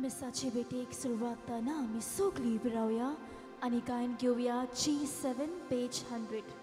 मिसाचे भेटेक सुरवात जातना आमी सगळीं उबी रावया आनी गायन घेवया G7 page 100.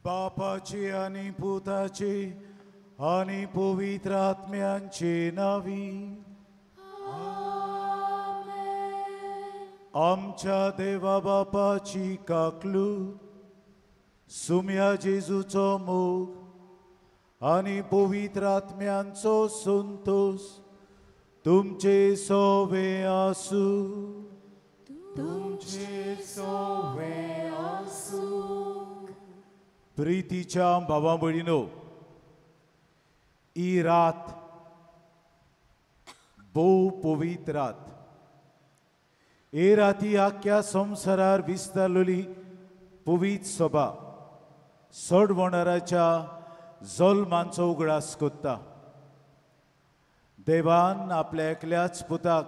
बापाची आनी पुताची आनी पवित्र आत्म्यांचे नावी आमच्या देवा बापाची काकलूत सुम्या जेजूचो मोग आनी पवित्र आत्म्यांचो संतोष तुमचे सोवे आसूं. तुमचे सोवे आसूं. प्रितीच्या भावा भयणीनो, ही रात भोव पवित्र रात. हे राती आख्या संवसारार विस्तारलेली पवित्र सभा सोडवणाराच्या जल्मांचो उगडास करता. देवान आपल्या एकल्याच पुताक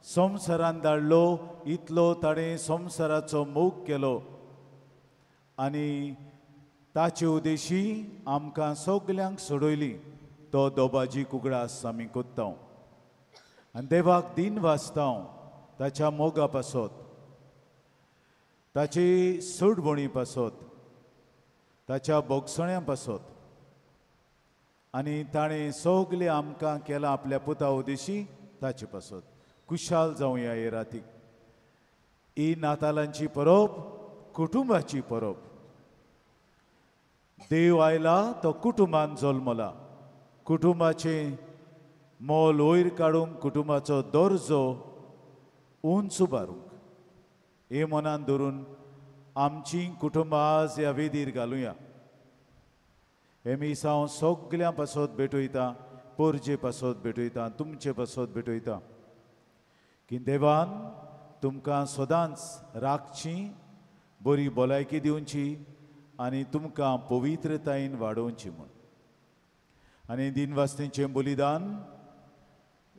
संवसारान धाडलो, इतलो ताणें संवसाराचो मोग केलो आनी ताचे उद्देशी आमकां सगल्यांक सोडयली. तो दोबाजी उगडास आमी कोत्ता आनी देवाक दिन वाचता ताच्या मोगा पासत, ताची सोडवणी पासत, ताच्या बोगसण्या पासत आनी ताणें सगलें आमकां केलां आपल्या पुता उद्देशी ताचे पासत. कुशाल जावया हे रातीक. ही नातालांची परब कुटुंबाची परब. देव आयला तो कुटुंबान जल्मला. कुटुंबाचें मोल वयर काडूंक, कुटुंबाचो दर्जो उंच उबारूंक हे मनान धरून आमची कुटुंबां आज ह्या वेदीर घालुया. हे मीस हांव सगल्यां पासत भेटयता, पोरजे पासत भेटयता, तुमचे पासत भेटयता की देवान तुमकां सदांच राखची, बरी भलायकी दिवची आनी तुमकां पवित्रतायेन वाडोवची म्हूण. आनी दिनवासतेंचें बलिदान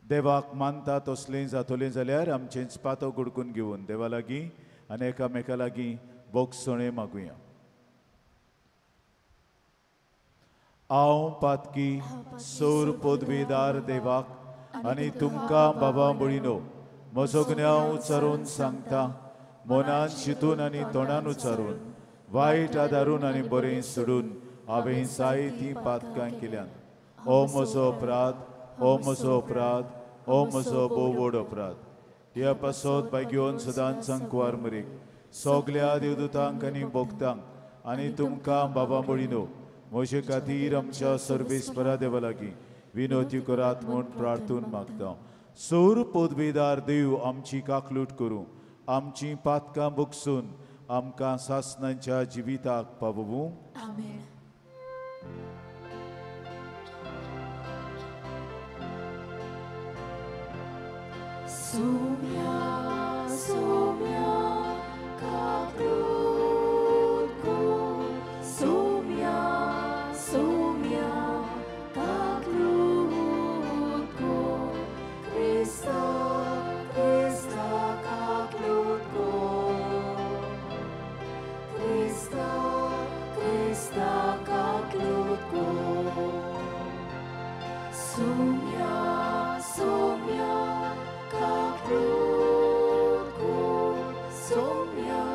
देवाक मानता तसलें जातलें जाल्यार आमचेंच पातो गुडकून घेवन देवा लागीं आनी एकामेका लागीं बोगसणें मागुया. हांव पातकी सोर पदवीदार देवाक आनी तुमकां बाबा भयणीनो म्हजो गुन्यांव उच्चारून सांगता, मनान चिंतून आनी तोंडान उच्चारून वायट आदारून आनी बरें सोडून हांवें जायतीं पातकां केल्यात. ओ म्हजो अपराध, ओ म्हजो अपराध, ओ म्हजो भोव व्हड अपराध. ह्या पासत भाग्योन सदांच संकवार मरीक सगल्या देवदूतांक आनी भक्तांक आनी तुमकां बाबा बळिनो म्हजे खातीर आमच्या सर्वेस्परा देवा लागीं विनोती करात म्हूण प्रार्थून मागता. सोर पदवेदार देव आमची काकलूट करूं, आमची पातकां बगसून आमकां सासणांच्या जिविताक पावोवूं. आमेन. Soumya, Soumya, kaklut ko. Soumya, Soumya, kaklut ko. Krista, Krista, kaklut ko. Krista, Krista, kaklut ko. Soumya, Soumya, kaklut ko. Soumya,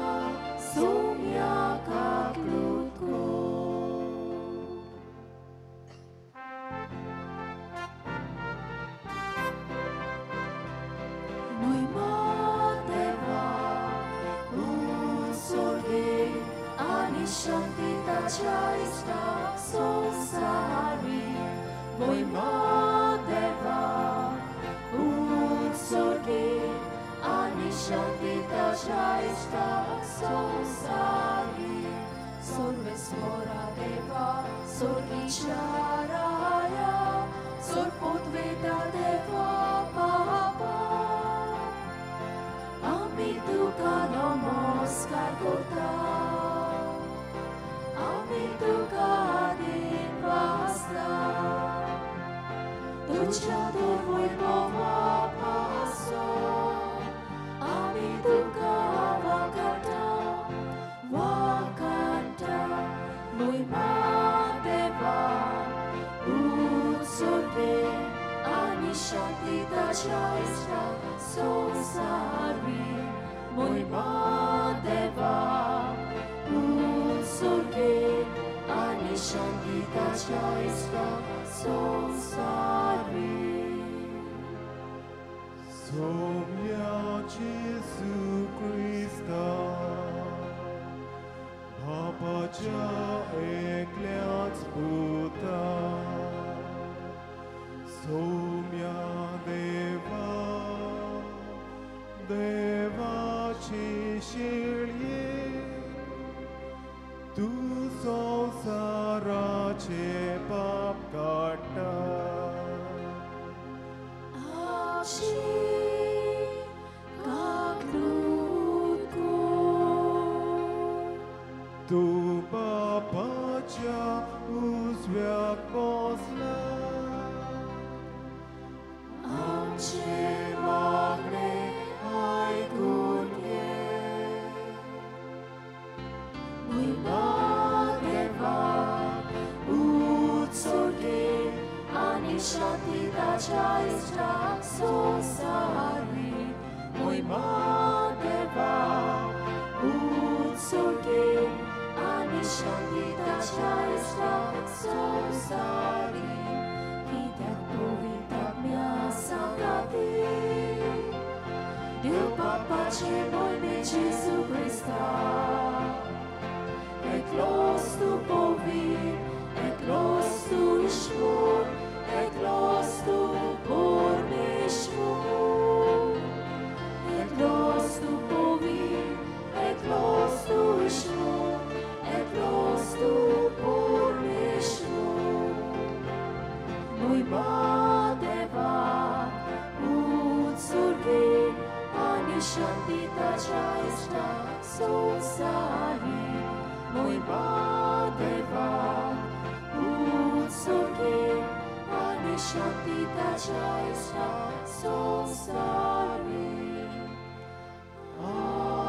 Soumya, kaklut ko. Moima deva utsorgi ani shanti tacha ista sonsari. Moima deva utsorgi ani shanti tacha ista sonsari. Sorvesvara deva sorgi charaya sorpotveda deva papa. Ami tuka namaskar korta, ami tuka adin vasta. Tucha dovoy bova paso, ami tuka vakata, vakata. Moima deva utsorgi ani shanti tacha ista sonsari. Moima deva utsorgi ani shanti tacha ista sonsari. Soumya Jesu Krista, बापाच्या एकल्याच पुता, सौम्या देवा देवाची शिळये, तूं संवसाराचे पाप काडटा. आमची काकलूट कर. तूं बापाच्या उजव्याक बसला, आमचे मागणे आयकून घे. मोहिमा देवा उत्सर्गे आनी शांती ताच्या इश्टाक संवसारी. मोहिमा देवा उत्सर्गे आनी शांती ताच्या इश्टाक संवसारी. कित्याक पवित्र सांगाती देव बापाचे मोहिमे जेजू क्रिस्ता. Eklos tu povir, eklos tu ishmur, eklos tu pormishmur. Eklos tu povir, eklos tu ishmur, eklos tu pormishmur. Moima deva utsurgi ani shanti tacha ista sonsari. Moima deva utsurgi ani shanti tacha ista sonsari. Amen.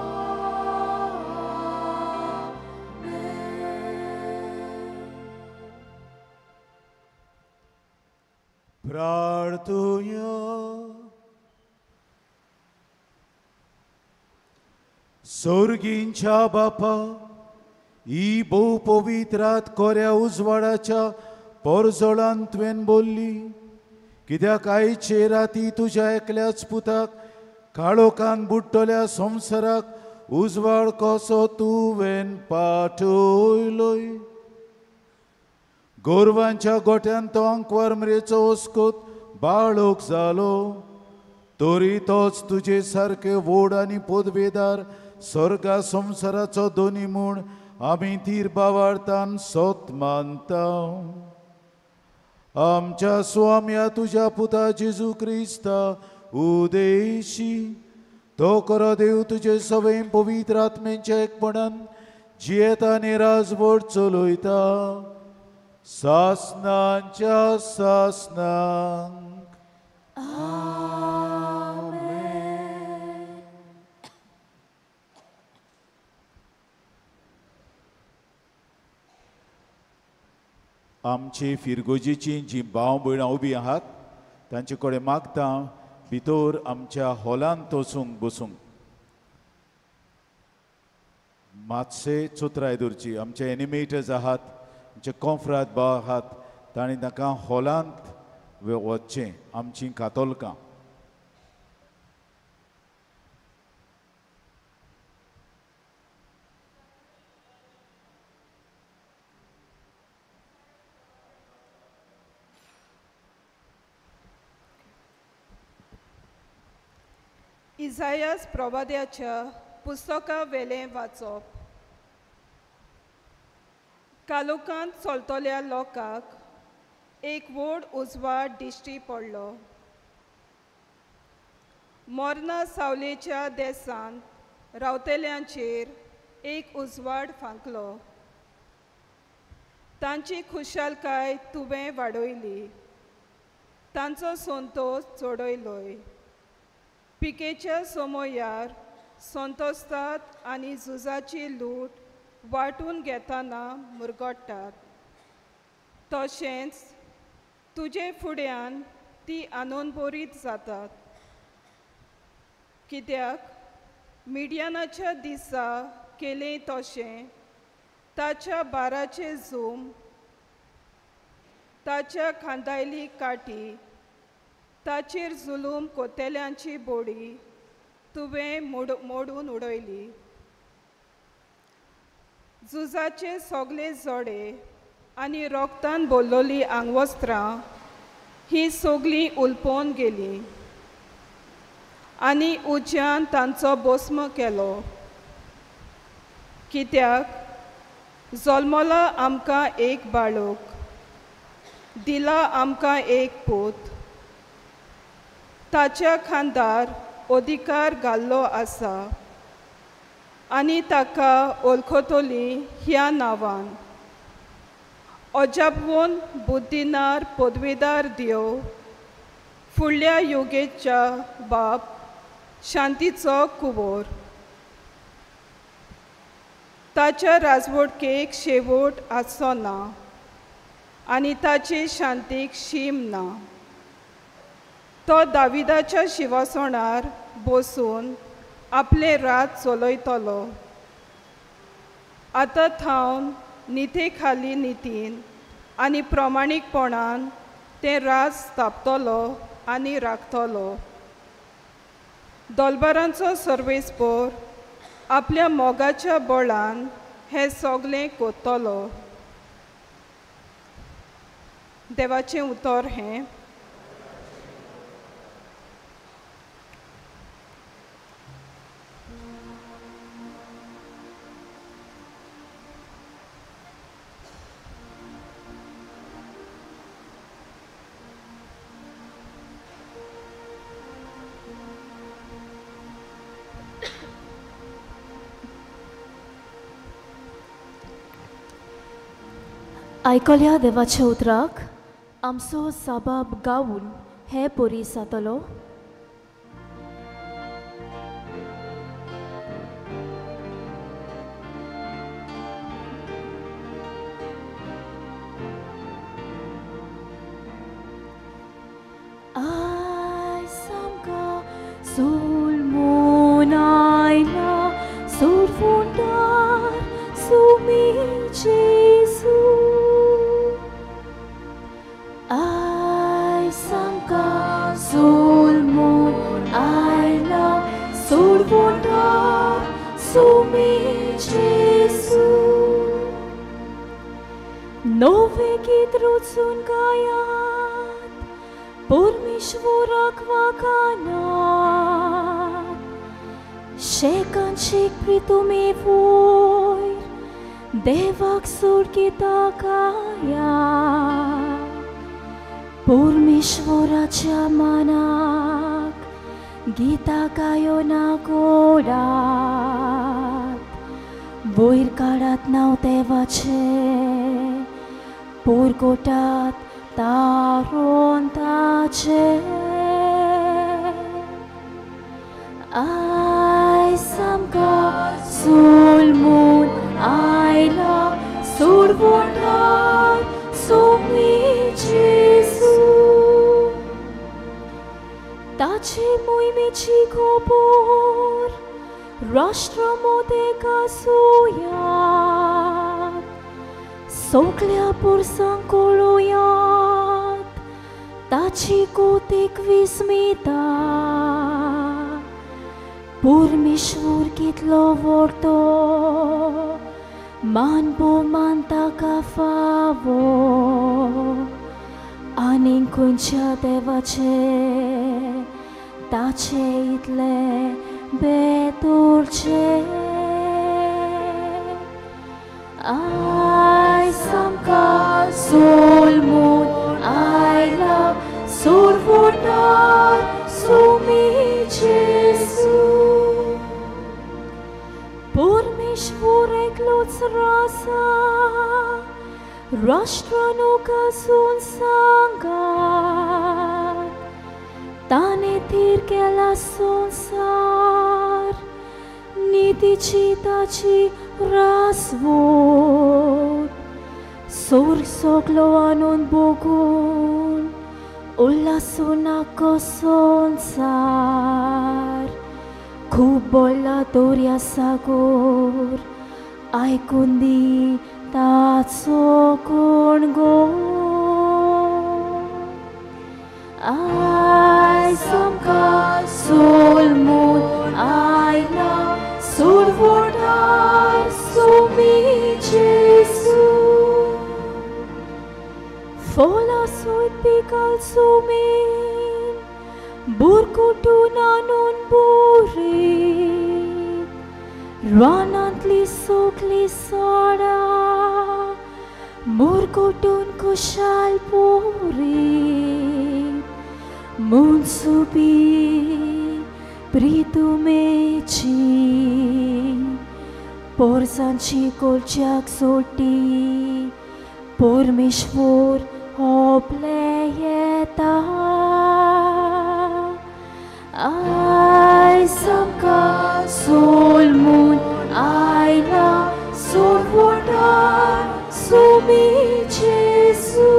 Prartuya. सोर्गींच्या बापा, ही भोव पवित्र रात कोऱ्या उजवाडाच्या पोरजोळान तुवें बोल्ली. कित्याक आयचे राती तुज्या एकल्याच पुताक काळोखान बुडटल्या संवसाराक उजवाड कसो तुवें पाठयलोय. गोरवांच्या गोठ्यान तो आंकवार मरेचो ओस्कोत बाळोक जालो, तरी तोच तुजे सारके व्हड आनी पदवेदार स्वर्गा संवसाराचो दोनी म्हूण आमी तीर बावार्थान सोत मानता. आमच्या स्वाम्या तुज्या पुता जेजू क्रिस्ता उदेशी तो खरो देव तुजे सवय पवित्र आत्म्यांच्या एकपणान जियेता आनी राजवट चलयता सासनांच्या सासनांक. आमेन. आमची फिरगोजीची जी भाव भयणां उबी आहात तांचे कडेन मागता भितर आमच्या हॉलांत वचूंक बसूंक मातशे चोत्राय दवरची. आमचे एनिमेटर्स आहात, आमचे कोंफ्राद भाव आहात, तांणी तांकां हॉलांत वचचें. आमची कातोलकां इजायास प्रवाद्याच्या पुस्तका वेलें वाचप. कालोकांत चलतल्या लोकांक एक व्हड उजवाड दिश्टी पडलो. मोरना सावलेच्या देसांत रावतल्यांचेर एक उजवाड फांकलो. तांची खुशालकाय तुवें वाडयली, तांचो संतोश चडयलोय. पिकेच्या समयार संतोसतात आनी झुजाची लूट वांटून घेतना मुरगट्टात, तशेंच तुजे फुड्यान ती आनंदभरीत जातात. कित्याक मिडियानाच्या दिसा केलें तशें ताच्या बाराचे जूम, ताच्या खांदायली काठी, ताचेर जुलूम कोतेल्यांची बोडी तुवें मोडून उडयली. झुजाचे सगळे जोडे आनी रोगतान बोल्लोली आंगवस्त्रां ही सगळीं उलपोवन गेलीं आनी उज्यान तांचो भस्म केलो. कित्याक जल्मला आमकां एक बाळक, दिला आमकां एक पूत, ताच्या खांदार अधिकार घाल्लो आसा आनी ताका वळखतली ह्या नांवान. अजापवून बुद्धिनार पदवेदार देव, फुडल्या योगेच्या बाप, शांतीचो कुंवर. ताच्या राजवटकेक शेवट आसचो ना आनी ताचे शांतीक शीम ना. तो दाविदाच्या शिवासणार बसून आपलें रात चलयतलो. आतां थावन निते खाली नितीन आनी प्रमाणीकपणान तें राज स्थापतलो आनी राखतलो. दोलबारांचो सर्वेस्पोर आपल्या मोगाच्या बळान हें सगळें कोत्तलो. देवाचें उतर हें. आयकल्या देवाच्या उतराक आमचो साबाब गावून हे परी जातलो. आयज आमकां सोलमून आयला सोडफुंडार सुमी जेजू. आयज आमकां जल्मून आयला सोडवणदार सुमी जेजू. नवें गीत रचून गायात परमेश्वराक वाखाणात, शेकान शेक प्रितुमे वयर देवाक सोड गितां गायात. परमेश्वराच्या मनाक गितां गायोना गोडात, वयर काडात नांव देवाचें, परगटात तारोन ताचें. आयज आमकां जल्मून आयला सोडवणदार सुमी जेजू. ताचे मोहिमेची खबर राष्ट्र मोदें गाजोयात, सगल्या पुरसांक कळोयात ताची कोतीक विस्मिता. परमेश्वर कितलो व्हड तो, मान भोवमान ताका फावो, आनीक खंयच्या देवाचें ताचे इतलें बेतुरचें. आयज आमकां जल्मून आयला सोडवणदार सुमी जेजू. परमेश्वर एकलोच राजा, राष्ट्रांनो गाजोवन सांगात, ताणें थीर केला संवसार, नितीची ताची रासवट. सोर्ग सगलो आनंद भोगून उल्हासून आख्खो संवसार. खूब बोल्ला दर्या सागोर, आयकून दी ताचो कोण गो. आयज आमकां जल्मून आयला सोडवणदार सुमी जेजू. फळां सयत पिकाल सुमीन, बुरकुटून आणून बोरीत, रानांतली सगलीं झाडां मुरकुटून खुशाल पोरीत. मुनसुबी प्रितुमेची पोरसांची कोलच्याक सोटी, परमेश्वर होपले येता. आयज आमकां जल्मून आयला सोडवणदार सुमी जेजू.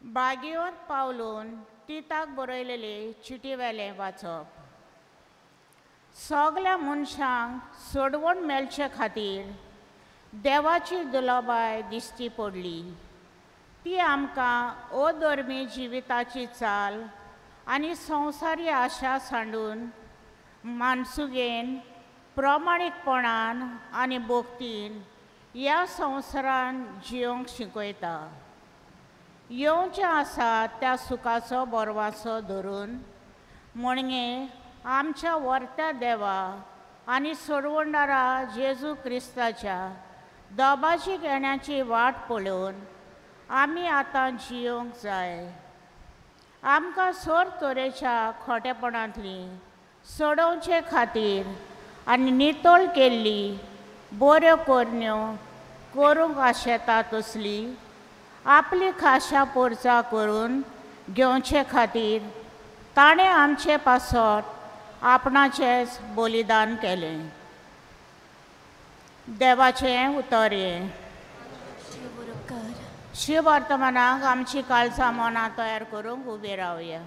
बागेवंत पावलून तिताक बरयलेले चिटीवेलें वाचप. सगल्या मनशांक सोडवण मेळचे खातीर देवाची दुलबाय दिश्टी पडली. ती आमकां अधर्मी जिविताची चाल आनी संवसारी आशा सांडून मानसुगेन प्रमाणीकपणान आनी भक्तीन ह्या संवसारान जियोंक शिकयता. येवचें आसा त्या सुखाचो बोरवाचो धरून म्हणगे आमच्या वर्त्या देवा आनी सोडवणदारा जेजू क्रिस्ताच्या दोबाची घेण्याची वाट पळोवन आमी आतां जियोंक जाय. आमकां सोर तरेच्या खोटेपणांतली सोडोवचे खातीर आनी नितळ केल्ली बऱ्यो करण्यो करूंक आशेता तसली आपली खाशा पोरचा करून घेवचे खातीर ताणें आमचे पासत आपणाचेंच बलिदान केलें. देवाचें उतर हें. शिववर्तमानाक आमची काळजां मनां तयार करूंक उबे रावया.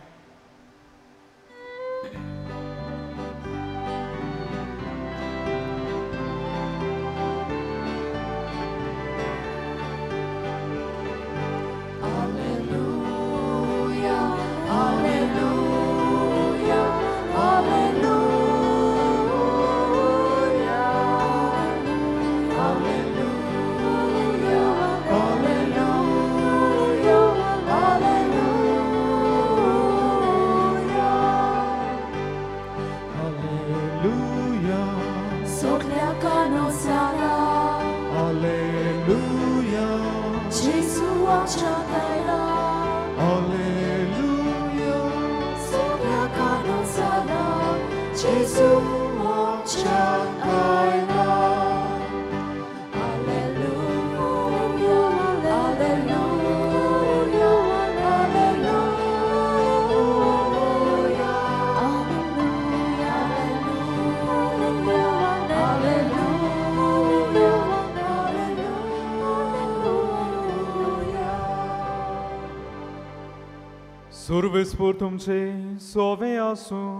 सुरवेस्पोर तुमचे सोवे आसूं.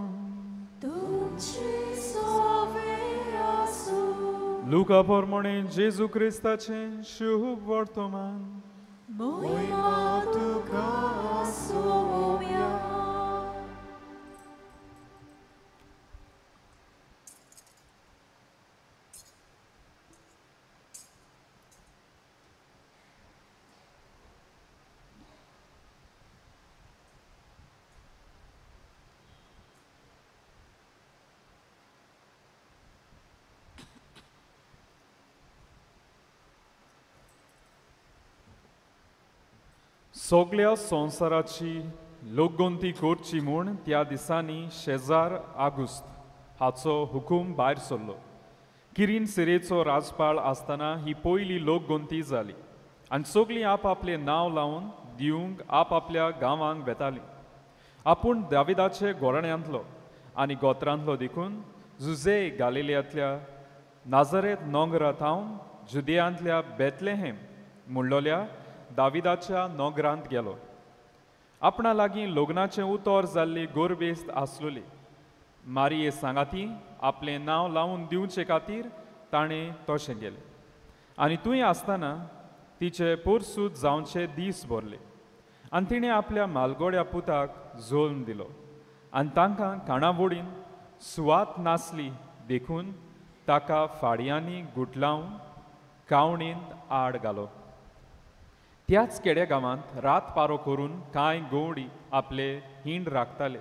तुमचे सोवे आसूं. लुका प्रमाणे जेजू क्रिस्ताचें शुभ वर्तमान. मोहिमा तुका सोम्या. सगल्या संवसाराची लोकगोंती करची म्हूण त्या दिसांनी शेजार आगुस्त हाचो हुकूम भायर सरलो. किरीन सिरेचो राजपाळ आसतना ही पयली लोकगोंती जाली आनी सगळीं आपआपलें नांव लावन दिवंक आपआपल्या गांवांक वेतालीं. आपूण दाविदाचे घोराण्यांतलो आनी गोत्रांतलो देखून जुजे गालिलियांतल्या नाजरेत नोंगरा थावन जुदियांतल्या बेतलेहेम म्हणलोल्या दाविदाच्या नोगरांत गेलो. आपणा लागीं लग्नाचें उतर जाल्ली गोरबेस्त आसलोली मारिये सांगाती आपलें नांव लावन दिवचे खातीर ताणें तशें गेलें. आनी थंय आसतना तिचे पोरसूद जावचे दीस भरले आनी तिणें आपल्या मालगोड्या पुताक जल्म दिलो आनी तांकां काणावडीन सुवात नासली देखून ताका फाडयांनी गुटलावन कावणींत आड घालो. त्याच केड्या गांवांत रात पारो करून कांय गवडी आपले हिंड राखताले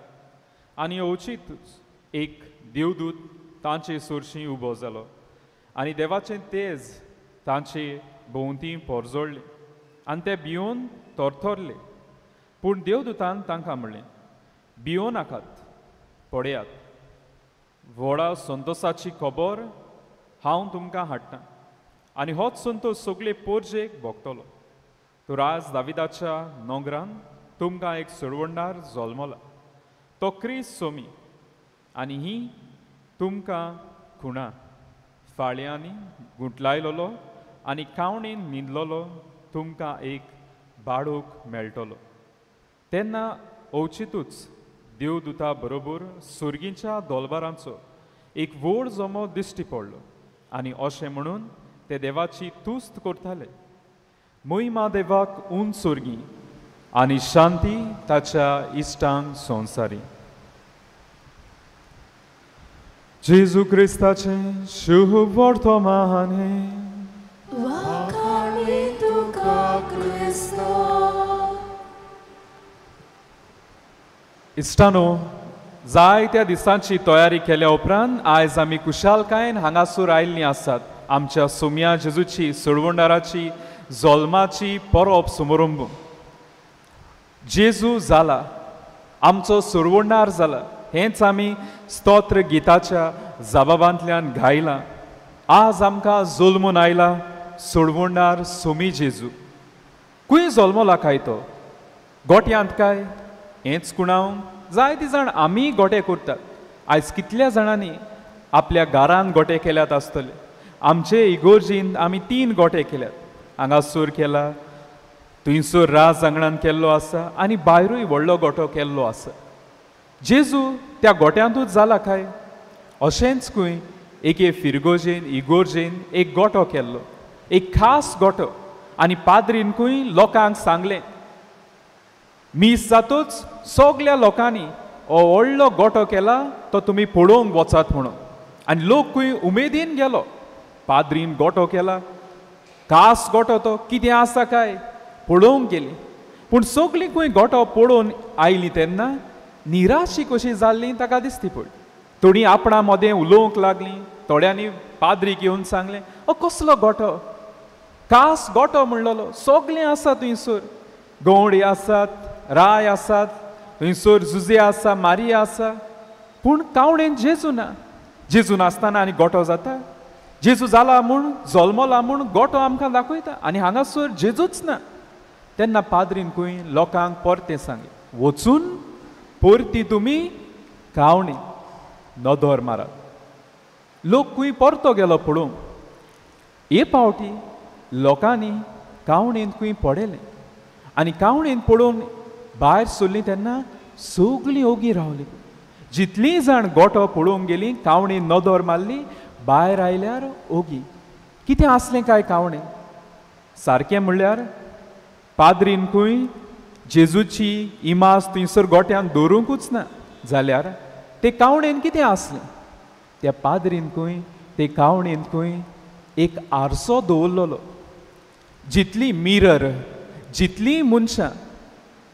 आनी अवचितूच एक देवदूत तांचे सरशीं उबो जालो आनी देवाचें तेज तांचे भोंवती पोरजोडलें आनी ते भियोन थरथरले. पूण देवदूतान तांकां म्हणलें, भियो नाकात, पळयात व्हडा संतोसाची खबर हांव तुमकां हाडटा आनी होच संतोस सगळे पोरजेक भोगतलो. तर आज दाविदाच्या नोंगरान तुमकां एक सोडवणदार जल्मला, तो क्रिस्त सोमी, आनी ही तुमकां खुणा फाळयांनी गुंठलायलोलो आनी कावणेन न्हिदलोलो तुमकां एक बाळूक मेळटलो. तेन्ना अवचितूच देवदूता बरोबर सुर्गीच्या दोलबारांचो एक व्हड जमो दिश्टी पडलो आनी अशें म्हणून ते देवाची तुस्त करताले, महिमा देवाक उंच सुर्गी आनी शांती ताच्या इश्टांक संवसारी. जेजू क्रिस्ताचें शुभ वर्तमान. इश्टानो, जायत्या दिसांची तयारी केल्या उपरांत आयज आमी कुशालकायेन हांगासर आयिल्लीं आसात आमच्या सोम्या जेजूची सोडवणदाराची जल्माची परब समारंभ. जेजू जाला, आमचो सोडवणदार जाला, हेंच आमी स्तोत्र गिताच्या जबाबांतल्यान गायलां. आज आमकां जल्मून आयला सोडवणदार सोमी जेजू. खंय जल्मला काय तो? गोट्यांत काय? हेंच कुणावंक जायते जाण आमी गोटे करतात. आयज कितल्या जाणांनी आपल्या घरान गोटे केल्यात आसतले. आमचे इगोर्जीन आमी 3 गोटे केल्यात. हांगासर केला, थंयसर राज आंगणान केल्लो आसा आनी भायरूय व्हडलो गोटो केल्लो आसा. जेजू त्या गोट्यांतूच जाला काय? अशेंच खंय एके फिरगोजेन इगोर्जेन एक गोटो केल्लो, एक खास गोटो. आनी पाद्रीन खंय लोकांक सांगलें, मीस जातूच सगल्या लोकांनी हो व्हडलो गोटो केला तो तुमी पळोवंक वचात म्हणून. आनी लोक खंय उमेदीन गेलो. पाद्रीन गोटो केला, खास गोटो, तो कितें आसा काय पळोवंक गेली. पूण सगळीं खंय गोटो पळोवन आयली तेन्ना निराशी कशी जाल्ली ताका दिसती पडली. थोडीं आपणा मदें उलोवंक लागलीं, थोड्यांनी पाद्रीक येवन सांगलें, हो कसलो गोटो, खास गोटो म्हणलेलो, सगळें आसा थंयसर, गवंडी आसात, राय आसात, थंयसर जुजे आसा, मारिया आसा, पूण कावणेन जेजू ना. जेजू नासतना आनी गोटो जाता? जेजू जाला म्हूण, जल्मला म्हूण गोटो आमकां दाखयता आनी हांगासर जेजूच ना. तेन्ना पाद्रीन खंय लोकांक परतें सांगलें, वचून परती तुमी कावणी नदर मारात. लोक खंय परतो गेलो पळोवंक. हे पावटी लोकांनी कावणेन खंय पडयलें आनी कावणेन पळोवन भायर सरलीं तेन्ना सगळीं ओगी रावलीं. जितलीं जाण गोटो पळोवंक गेलीं, कावणेन नदर मारली, भायर आयल्यार ओगी. कितें आसलें काय कावणेन? सारकें म्हणल्यार पाद्रीन खंय जेजूची इमाज थंयसर गोट्यान दवरूंकूच ना जाल्यार ते कावणेन कितें आसलें? त्या पाद्रीन खंय ते कावणेन खंय एक आरसो दवरलेलो. जितली मिरर, जितलीं मनशां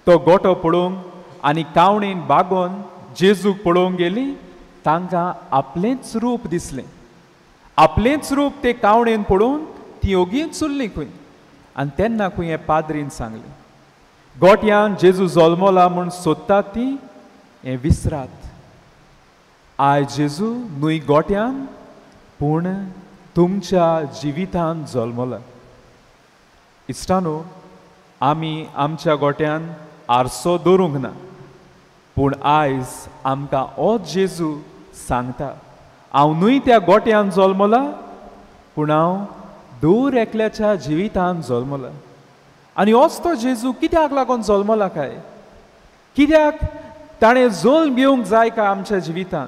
तो गोटो पळोवंक आनी कावणेन बागोवन जेजूक पळोवंक गेलीं, तांकां आपलेंच रूप दिसलें. आपलेंच रूप ते कावणेन पळोवन ती ओगीच उरलीं खंय. आनी तेन्ना खंय हे पाद्रीन सांगलें, गोट्यान जेजू जल्मला म्हूण सोदतात ती हें विसरात. आयज जेजू न्हय गोट्यान पूण तुमच्या जिवितान जल्मला. इश्टानो, आमी आमच्या गोट्यान आरसो दवरूंक ना, पूण आयज आमकां हो जेजू सांगता, हांव न्हय त्या गोट्यान जल्मला, पूण हांव दर एकल्याच्या जिवितान जल्मला. आनी होच तो जेजू कित्याक लागून जल्मला काय? कित्याक ताणें जल्म घेवंक जाय काय आमच्या जिवितान?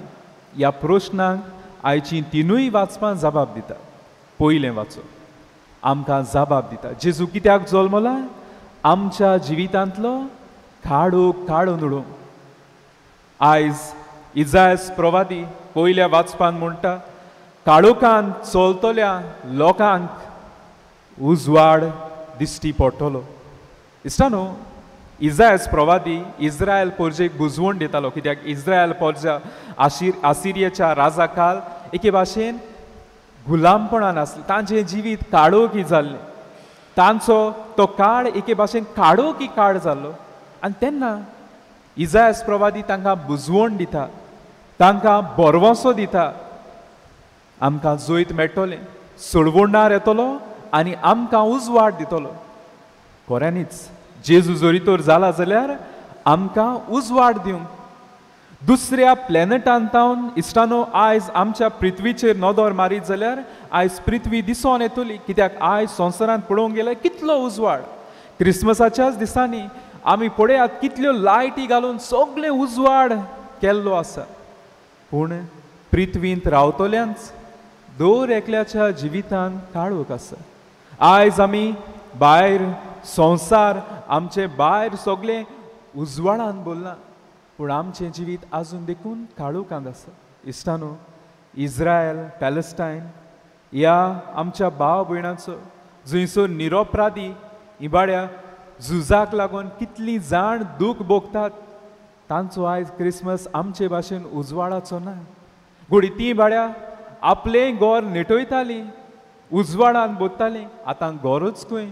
ह्या प्रश्नांक आयची तिनूय वाचपां जबाब दिता. पयलें वाचो आमकां जबाब दिता, जेजू कित्याक जल्मला? आमच्या जिवितांतलो काळोख काडून उडोवंक. आयज इजायस प्रवादी पयल्या वाचपान म्हणटा, काळोखान चलतल्या लोकांक उजवाड दिश्टी पडटलो. इश्टानो, इजायस प्रवादी इस्रायल पोरजेक बुजवण दितालो, कित्याक इस्रायल पोरजा आसिरियाच्या राजा काल एके भाशेन गुलामपणान आसलें. तांचें जिवीत काळोखी जाल्लें, तांचो तो काळ एके भाशेन काळोखी काळ जाल्लो. आनी तेन्ना इजायस प्रवादी तांकां बुजवण दिता, तांकां भरवंसो दिता, आमकां जैत मेळटलें, सोडवणार येतलो आनी आमकां उजवाड दितलो. खऱ्यांनीच जेजू जरी तर जाला जाल्यार आमकां उजवाड दिवंक दुसऱ्या प्लॅनटान तावन इश्टानो आयज आमच्या पृथ्वीचेर नदर मारीत जाल्यार आयज पृथ्वी दिसोन येतली, कित्याक आयज संवसारांत पळोवंक गेल्यार कितलो उजवाड. क्रिसमसाच्याच दिसांनी आमी पळयात कितल्यो लायटी घालून सगळें उजवाड केल्लो आसा. पूण पृथ्वींत रावतल्यांच दर एकल्याच्या जिवितान काळोख आसा. आयज आमी भायर संवसार आमचे भायर सगळें उजवाडान भरलां, पूण आमचें जिवीत आजून देखून काळोखांत आसा. इश्टानो, इस्रायल पॅलेस्टायन ह्या आमच्या भाव भयणांचो जंयसर निरोपराधी इबाड्या झुजाक लागून कितलीं जाण दूख भोगतात, तांचो आयज क्रिसमस आमचे भाशेन उजवाडाचो ना. घोडी ती बाड्या आपलें घर नेटयताली, उजवाडान भरताली, आतां घरूच खंय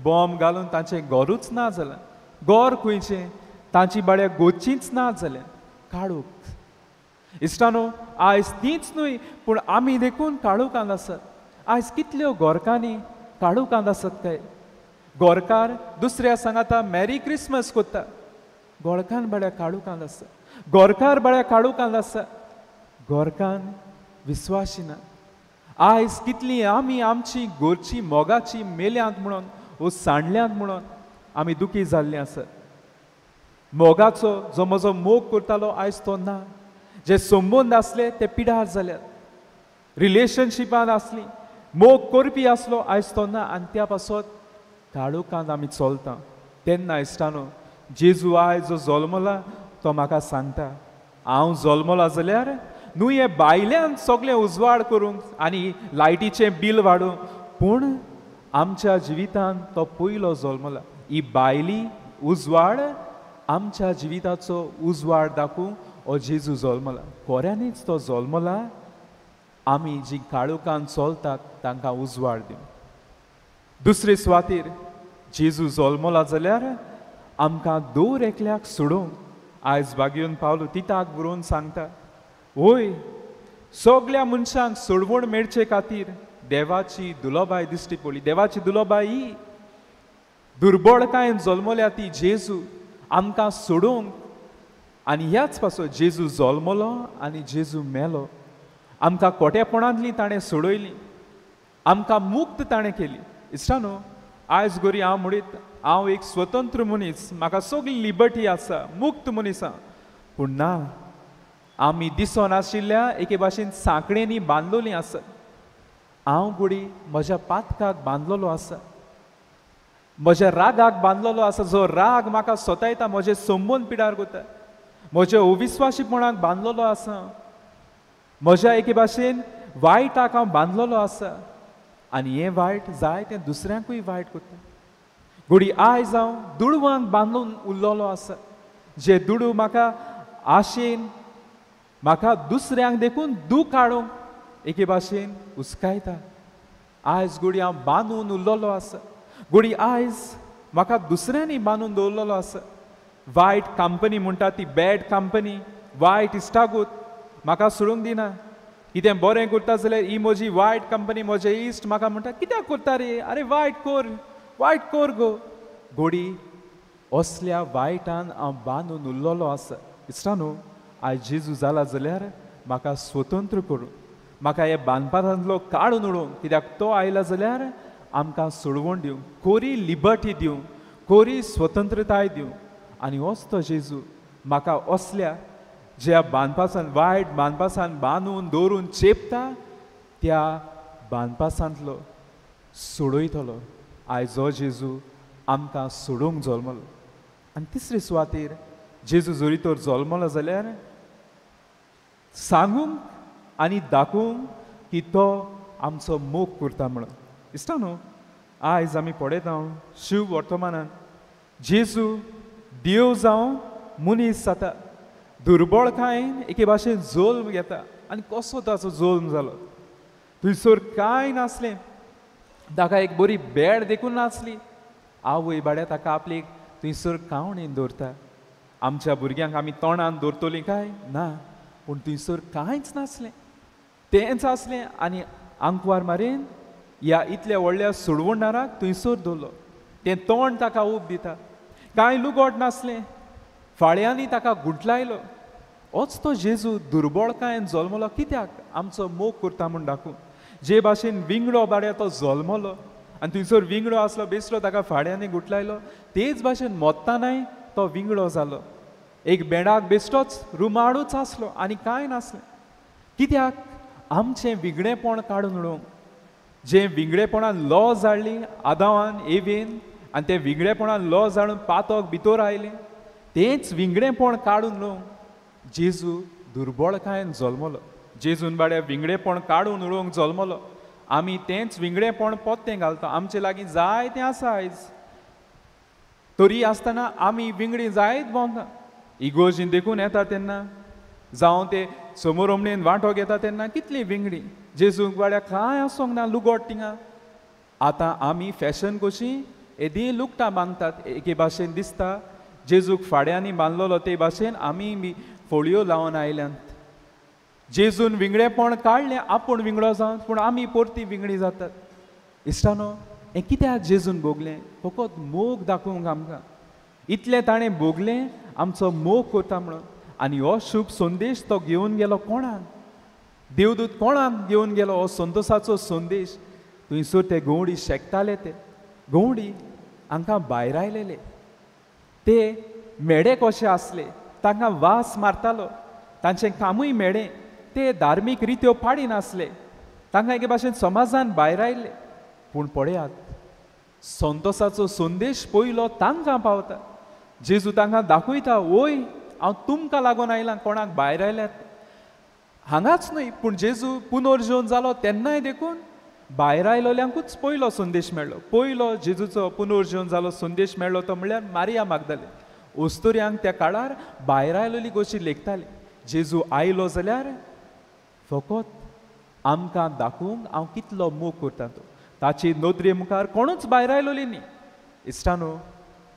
बॉम्ब घालून तांचें घरूच ना जालां. घर खंयचें, तांची बाड्या गोचीच ना जाल्या, काळोख. इश्टानो, आयज तीच न्हय पूण आमी देखून काळोखांत आसात. आयज कितल्यो घरकांनी काळोखांत आसात काय? गोरकार दुसऱ्या सांगाता मॅरी क्रिसमस कोत्ता. गोरकान बड्या काळुकान आसा, गोरकार बड्या काळुकान आसा, गोरकान विस्वासी ना. आयज कितली आमी आमची गोरची मोगाची मेल्यांत म्हणून वो सांडल्यांत म्हणून आमी दुखी जाल्लीं आसात. मोगाचो जो म्हजो मोग करतालो आयज तो ना. जे संबंद आसले ते पिडार जाल्यात, रिलेशनशिपान आसली, मोग करपी आसलो आयज तो ना. आनी त्या पासत काळोखांत आमी चलता. तेन्ना इश्टानो, जेजू आयज जो जल्मला तो म्हाका सांगता, हांव जल्मला जाल्यार न्हू हे भायल्यान सगळें उजवाड करूंक आनी लायटीचें बील वाडोवंक, पूण आमच्या जिवितांत तो पयलो जल्मला. ही भायली उजवाड आमच्या जिविताचो उजवाड दाखोवंक हो जेजू जल्मला. खऱ्यांनीच तो जल्मला आमी जी काळोखान चलतात तांकां उजवाड दिवंक. दुसरे सुवातेर जेजू जल्मला जाल्यार आमकां दर एकल्याक सोडोवंक आयज बागेवन पावलो तिताक बरोवन सांगता, वय सगल्या मनशांक सोडवण मेळचे खातीर देवाची दुलोबाय दिश्टी पडली. देवाची दुलोबाय ही दुर्बळकायेन जल्मल्या ती जेजू आमकां सोडोवंक. आनी ह्याच पासो जेजू जल्मलो आनी जेजू मेलो. आमकां कोटेपणांतली ताणें सोडयली, आमकां मुक्त ताणें केली. इश्टानो, आयज गोरी हांव म्हणीत हांव एक स्वतंत्र मनीस, म्हाका सगळी लिबर्टी आसा, मुक्त मनीस हांव. पूण ना, आमी दिसोन आशिल्ल्या एके भाशेन सांकळेंनी बांदलोली आसात. हांव गुडी म्हज्या पातकाक बांदलेलो आसा, म्हज्या रागाक बांदलेलो आसा. जो राग म्हाका सतायता, म्हजे संबंद पिडार करता, म्हज्या अविस्वाशीपणाक बांदलेलो आसा, म्हज्या एके भाशेन वायटाक हांव बांदलेलो आसा. आनी हें वायट जाय तें दुसऱ्यांकूय वायट करता. घोडी आयज हांव दुडवांक बांदून उरलेलो आसा, जे दुडू म्हाका आशेन म्हाका दुसऱ्यांक देखून दूख हाडूंक एके भाशेन हुस्कायता. आयज घोडी हांव बांदून उरलेलो आसा, घोडी आयज म्हाका दुसऱ्यांनी बांदून दवरलेलो आसा. वायट कंपनी म्हणटा ती बॅड कंपनी, वायट इश्टागूत म्हाका सोडूंक दिना. कितें बरें करता जाल्यार ही म्हजी वायट कंपनी, म्हजे इश्ट म्हाका म्हणटा कित्याक करता रे, अरे वायट कोर, वायट कोर गो. घोडी असल्या वायटान हांव बांदून उरलेलो आसा. इश्टानो, आयज जेजू जाला जाल्यार म्हाका स्वतंत्र करूं, म्हाका हे बांदपांतलो काडून उडोवंक, कित्याक तो आयला जाल्यार आमकां सोडवण दिवंक, कोरी लिबर्टी दिवंक, कोरी स्वतंत्रताय दिवंक. आनी होच तो जेजू म्हाका असल्या ज्या बांदपासान, वायट बांदपासान बांदून दवरून चेपता त्या बांदपासांतलो सोडयतलो. आयज हो जेजू आमकां सोडोवंक जल्मलो. आनी तिसरे सुवातेर जेजू जरी तर जल्मलो जाल्यार सांगूंक आनी दाखोवंक की तो आमचो मोग करता म्हणून. दिसता न्हू, आयज आमी पळयता शिव वर्तमानान जेजू देव जावं मनीस जाता, दुर्बळकायेन एके भाशेन जल्म घेता. आनी कसो ताचो जल्म जालो, थंयसर कांय नासलें, ताका एक बरी बेड देखून नासली. आवय बाड्या ताका आपली थंयसर कावणेन दवरता. आमच्या भुरग्यांक आमी तोंडान दवरतलीं काय ना, पूण थंयसर कांयच नासलें, तेंच आसलें. आनी आंकवार मारेन ह्या इतल्या व्हडल्या सोडवणदाराक थंयसर दवरलो. तें तोंड ताका उब दिता, कांय लुगोट नासलें, फाळ्यांनी ताका गुंठलायलो. होच तो जेजू दुर्बळकायेन जल्मलो कित्याक, आमचो मोग करता म्हूण दाखोवंक. जे भाशेन विंगडो बाड्या तो जल्मलो आनी थंयसर विंगडो आसलो बेसलो, ताका फाड्यांनी गुठलायलो, तेच भाशेन मोत्तानाय तो विंगडो जालो. एक बेडाक बेश्टोच रुमाडूच आसलो आनी कांय नासलें. कित्याक, आमचें विंगडेपण काडून उडोवंक. जें विंगडेपणान लॉज हाडली आदावान एवेन, आनी तें विंगडेपणान लॉज हाडून पातक भितर आयलें, तेंच विंगडेपण काडून उडोवंक जेजू दुर्बळकायेन जल्मलो. जेजून बाड्या विंगडेपण काडून उडोवंक जल्मलो. आमी तेंच विंगडेपण पोत्तें घालता. आमचे लागीं जाय तें आसा आयज, तरी आसतना आमी विंगडी जायत भोंवता. इगोर्जीन देखून येता तेन्ना, जावं ते समोरमणेन वांटो घेता तेन्ना कितली विंगडी. जेजूक बाड्या कांय आसूंक ना लुगोट थिंगा. आतां आमी फॅशन कशी येदी लुगटां बांदतात, एके भाशेन दिसता जेजूक फाड्यांनी बांदलेलो ते भाशेन आमी बी फोळयो लावन आयल्यात. जेजून विंगडेपण काडलें, आपूण विंगडो जावन, पूण आमी परती विंगडी जातात. इश्टानो, हें कित्याक जेजून भोगलें? फकत मोग दाखोवंक आमकां. इतलें ताणें भोगलें आमचो मोग करता म्हणून. आनी हो शुभ संदेश तो घेवन गेलो कोणाक? देवदूत कोणाक घेवन गेलो हो संतोसाचो संदेश? थंयसर ते गवडी शेकताले, ते गवडी हांकां भायर आयलेले, ते मेडे कशे आसले, तांकां वास मारतालो, तांचें कामूय मेडें, ते धार्मीक रित्यो पाडिनासले, तांकां एके भाशेन समाजान भायर आयले. पूण पळयात, संतोसाचो संदेश पयलो तांकां पावता. जेजू तांकां दाखयता, वय हांव तुमकां लागून आयलां, कोणाक भायर आयल्यात हांगाच न्हय, पूण जेजू पुनर्जीवन जालो तेन्नाय देखून भायर आयलोल्यांकूच पयलो संदेश मेळ्ळो. पयलो जेजूचो पुनर्जीवन जालो संदेश मेळ्ळो तो म्हणल्यार मारिया मागदाले. अस्तुऱ्यांक त्या काळार भायर आयलोली गोशी लेखताली. जेजू आयलो जाल्यार फकत आमकां दाखोवंक हांव कितलो मोग करता तो. ताची नदरे मुखार कोणूच भायर आयलोली न्ही. इश्टानो,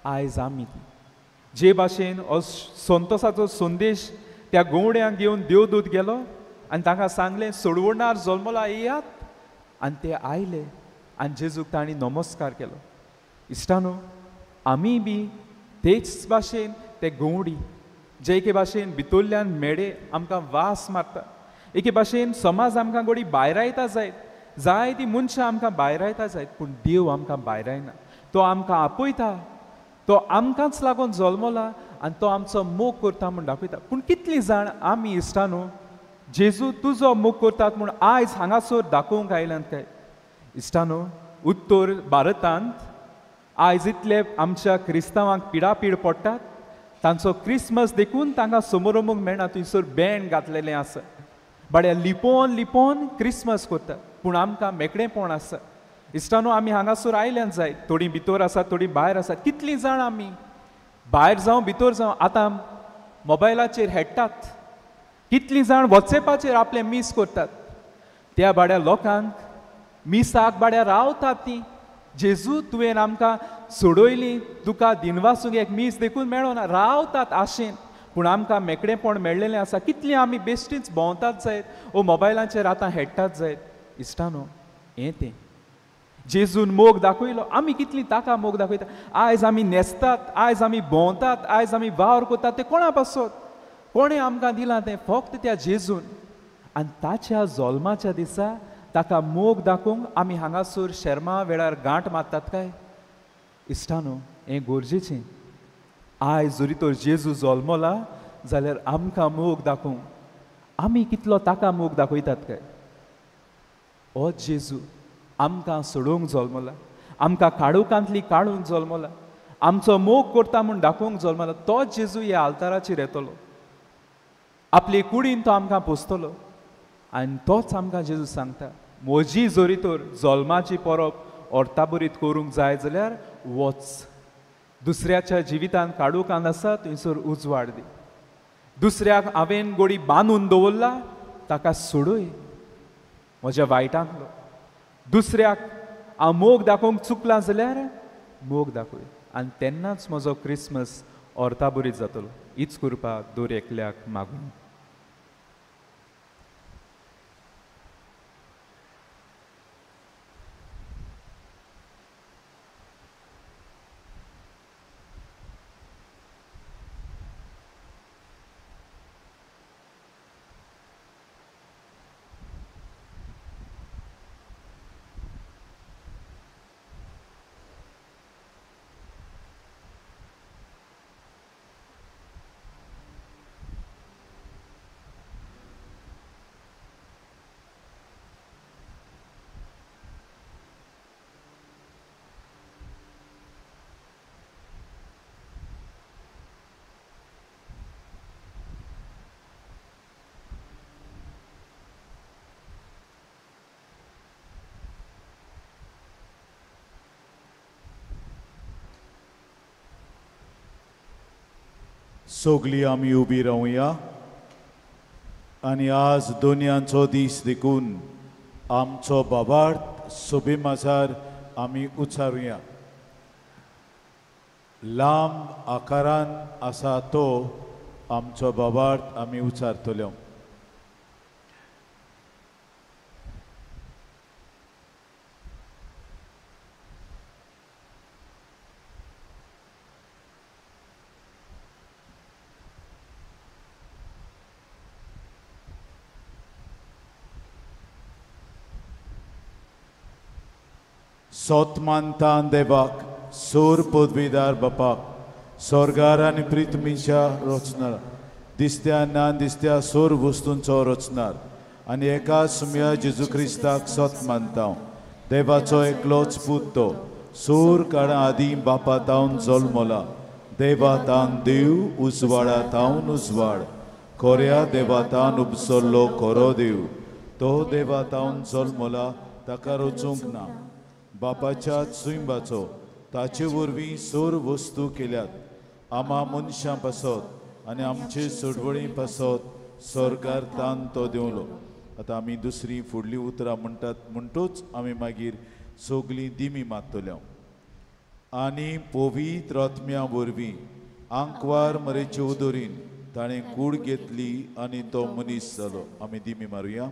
आयज आमी ती जे भाशेन संतोसाचो संदेश त्या गवड्यांक घेवन देवदूत गेलो आनी तांकां सांगलें सोडवणार जल्मला येयात, आनी ते आयले आनी जेजूक तांणी नमस्कार केलो. इश्टानो, आमी बी तेच भाशेन ते गवडी जे एके भाशेन भितरल्यान मेडे आमकां वास मारता, एके भाशेन समाज आमकां गोडी भायरायता जायत, जाय ती मनशां आमकां भायरायता जायत, पूण देव आमकां भायरायना. तो आमकां आपयता, तो आमकांच लागून जल्मला आनी तो आमचो मोग करता म्हूण दाखयता. पूण कितलीं जाण आमी इश्टानो जेजू तुजो मोग करतात म्हूण आयज हांगासर दाखोवंक आयल्यात काय? इश्टानो, उत्तर भारतांत आयज इतले आमच्या क्रिस्तांवांक पिडापीड पडटात, तांचो क्रिसमस देखून तांकां समोरमूंक मेळना. थंयसर बँड घातलेलें आसा, बड्या लिपोवन लिपोवन क्रिसमस करतात, पूण आमकां मेकळेपण आसा. इश्टानो, आमी हांगासर आयल्यान जायत, थोडीं भितर आसात, थोडीं भायर आसात. कितलीं जाण आमी भायर जावं भितर जावं आतां मोबायलाचेर हेडटात, कितलीं जाण वॉट्सएपाचेर आपलें मीस करतात. त्या बाड्या लोकांक मिसाक बाड्या रावतात ती, जेजू तुवें आमकां सोडयली, तुका दिनवासूंक एक मीस देखून मेळना, रावतात आशेन. पूण आमकां मेकळेपण मेळ्ळेलें आसा. कितलीं आमी बेश्टीच भोंवतात जायत ओ मोबायलाचेर आतां हेडटात जायत. इश्टानो, हें तें जेजून मोग दाखयलो, आमी कितलीं ताका मोग दाखयता. आयज आमी न्हेसतात, आयज आमी भोंवतात, आयज आमी वावर करतात, तें कोणा पासत? कोणें आमकां दिलां तें? फक्त त्या जेजून. आनी ताच्या जल्माच्या दिसा ताका मोग दाखोवंक आमी हांगासर शेर्मा वेळार गांठ मारतात काय? इश्टानो, हें गरजेचें. आयज जरी तर जेजू जल्मला जाल्यार आमकां मोग दाखोवंक आमी कितलो ताका मोग दाखयतात काय? हो जेजू आमकां सोडोवंक जल्मला, आमकां काळोखांतली काडूंक जल्मला, आमचो मोग करता म्हूण दाखोवंक जल्मला. तोच जेजू ह्या आल्ताराचेर येतलो, आपले कुडीन तो आमकां पोसतलो. आनी तोच आमकां जेजू सांगता, म्हजी जरी तर जल्माची परब अर्ताबरीत करूंक जाय जाल्यार वच, दुसऱ्याच्या जिवितान काळोखांत आसा थंयसर उजवाड दी, दुसऱ्याक हांवें गोडी बांदून दवरला ताका सोडय म्हज्या वायटांतलो, दुसऱ्याक हांव मोग दाखोवंक चुकलां जाल्यार मोग दाखय, आनी तेन्नाच म्हजो क्रिसमस अर्ताबरीत जातलो. हीच कृपा दर एकल्याक मागून. सगळीं आमी उबी रावया आनी आज दोनयांचो दीस देखून आमचो बाबार्थ सोबे माजार आमी उच्चारुया. लांब आकारान आसा तो आमचो बाबार्थ आमी उच्चारतले. सोत मानता देवाक, सोर पदवीदार बापाक, स्वर्गार आनी पृथ्वीच्या रचणार, दिसत्या ना दिसत्या सोर वस्तूंचो रचणार आनी एका सुम्या जेजू क्रिस्ताक सोत मानता. देवाचो एकलोच पूत तो सोर काळा आदीं बापा तावन जल्मला, देवा तावन देव, उजवाडा तावन उजवाड, खोऱ्या देवा तावन उपसल्लो खरो देव. तो देवा तावन जल्मला, ताका रचूंक ना, बापाच्या चुंबाचो, ताचे वरवीं सोर वस्तू केल्यात. आमा मनशां पासत आनी आमचे सोडवणी पासत स्वर्गार तान तो देंवलो. आतां आमी दुसरी फुडलीं उतरां म्हणटात म्हणटूच आमी मागीर सगलीं दिमी मारतल्यो. आनी पवित्र आत्म्या वरवीं आंकवार मरेचे उदोरीन ताणें कूड घेतली आनी तो मनीस जालो. आमी दिमी मारुया.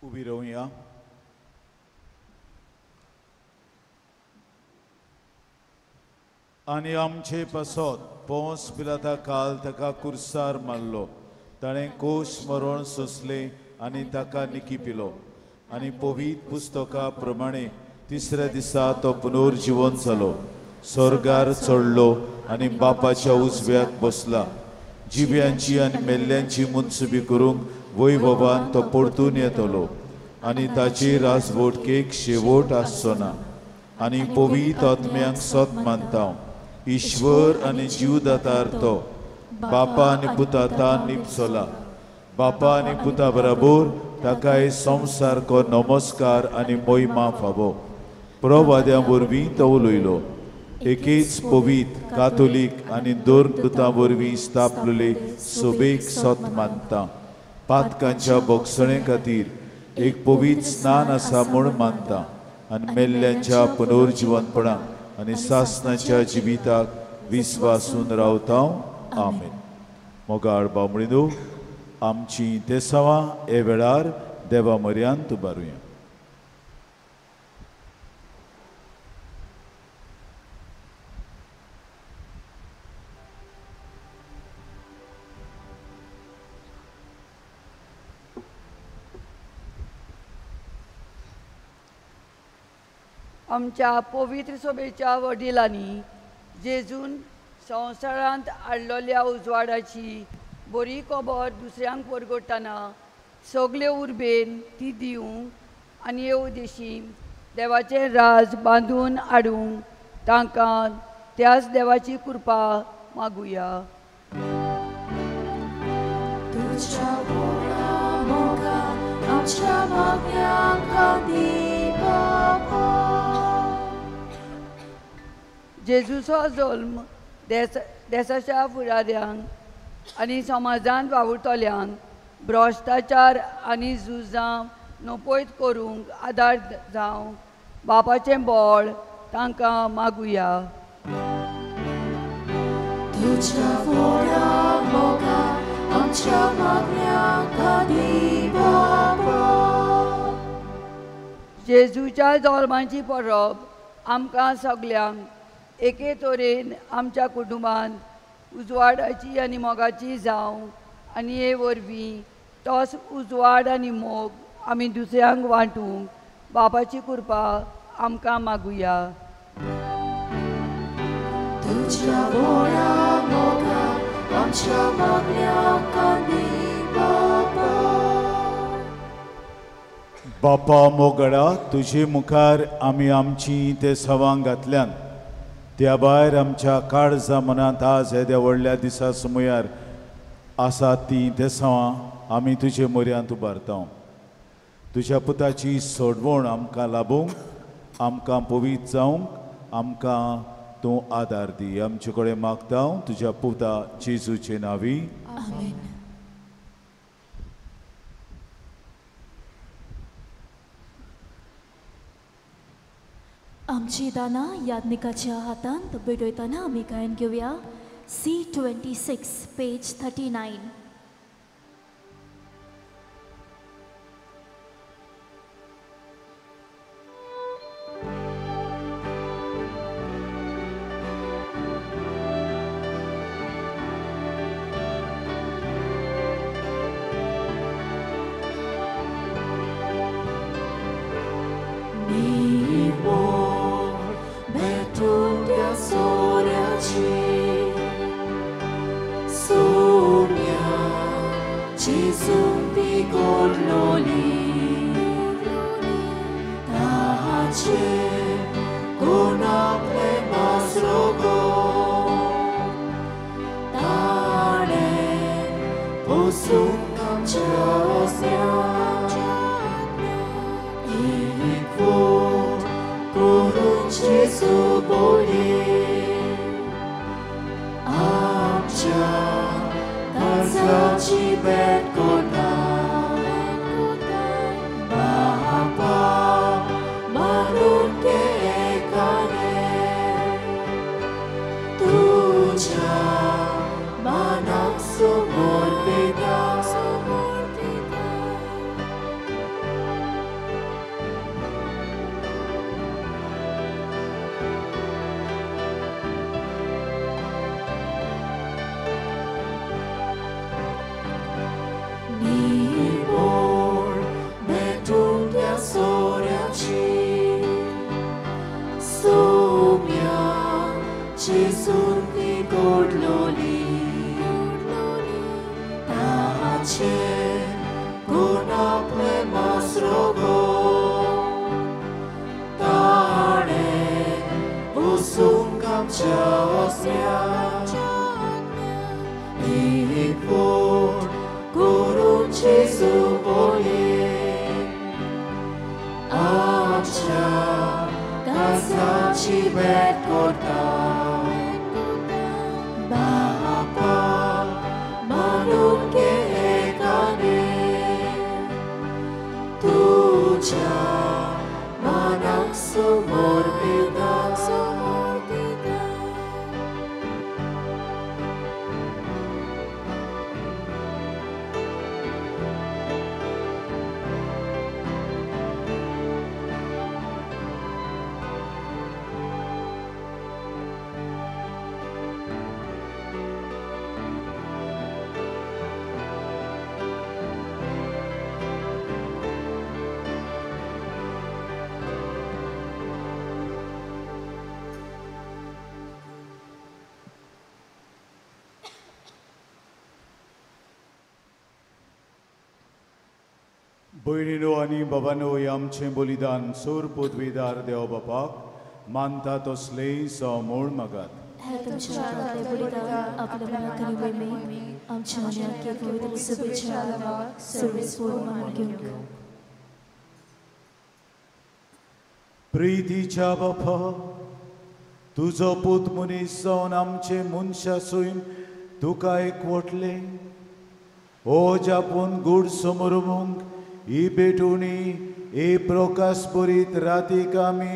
उबी रावया. आनी आमचे पासत पोंस पिलाता काल ताका कुर्सार मारलो, ताणें कोश मरण सोंसलें आनी ताका निकी पिलो. आनी पवित्र पुस्तका प्रमाणे तिसऱ्या दिसा तो पुनर्जिवन जालो, स्वर्गार चडलो आनी बापाच्या उजव्याक बसला. जिव्यांची आनी मेल्ल्यांची मुनसुबी करूंक वैभवान तो परतून येतलो आनी ताची राजवटकेक शेवट आसचो ना. आनी पवित्र आत्म्यांक सत मानता, ईश्वर आनी जीवदातार तो बापा आनी पुता तान निपसला. बापा आनी पुता बराबर ताकाय संवसारको नमस्कार आनी मोहिमा फावो. प्रवाद्यां वरवीं तो उलयलो. एकेच पवित्र कातोलीक आनी दोन दुतां वरवीं स्थापलेले सोबेक सत मानता. पातकांच्या बोगसणे खातीर एक पवित्र स्नान आसा म्हूण मानता आनी मेल्ल्यांच्या पुनर्जिवनपणाक आनी सासनाच्या जिविताक विस्वासून रावता. आमेन. मोगाळ बामणीनो, आमची तेसावां हे वेळार देवा म्हऱ्यांत उबारुया. आमच्या पवित्र सभेच्या वडिलांनी जेजून संवसारांत हाडलेल्या उजवाडाची बरी खबर दुसऱ्यांक परगटतना सगळे उर्बेन ती दिवंक आनी हे उद्देशी देवाचें राज बांदून हाडूंक तांकां त्याच देवाची कृपा मागुया. तुज्या व्हडा मोगान आमच्या मागण्यांक दी बापा. जेजूचो जल्म देसाच्या फुडाऱ्यांक आनी समाजांत वावुरतल्यांक भ्रश्टाचार आनी झुजां नपयत करूंक आदार जावंक बापाचें बळ तांकां मागुया. तुज्या व्हडा मोगान आमच्या मागण्यांक दी बापा. जेजूच्या जल्माची परब आमकां सगल्यांक एके तरेन आमच्या कुटुंबांत उजवाडाची आनी मोगाची जावं आनी हे वरवीं तोच उजवाड आनी मोग आमी दुसऱ्यांक वांटूंक बापाची कृपा आमकां मागुया. तुज्या व्हडा मोगान आमच्या मागण्यांक दी बापा. बापा मोगडा, तुजे मुखार आमी आमची ते सवां घातल्यान. त्या भायर आमच्या काळजा मनांत आज येद्या व्हडल्या दिसा सुमयार आसा ती तेसांवां आमी तुजे म्हऱ्यांत उबारता. तुज्या पुताची सोडवण आमकां लाबूंक, आमकां पवित्र जावंक आमकां तूं आदार दी. आमचे कडेन मागता तुज्या पुता जेजूचे नांवी. आमेन. आमची दानां याज्ञिकाच्या हातांत भेटयतना आमी गायन घेवया C26 page 39. भयणीनो आनी बाबानो, हें आमचें बलिदान सोर पदवीदार देव बापाक मानता तसलें समूळ मागात. प्रितीच्या बापा, तुजो पूत मनीस जावन आमचे मनशा सैम तुका एकवटलें. ओ जापून गूढ समरमूंक ही भेटवणी हे प्रकाश बरीत रातीक आमी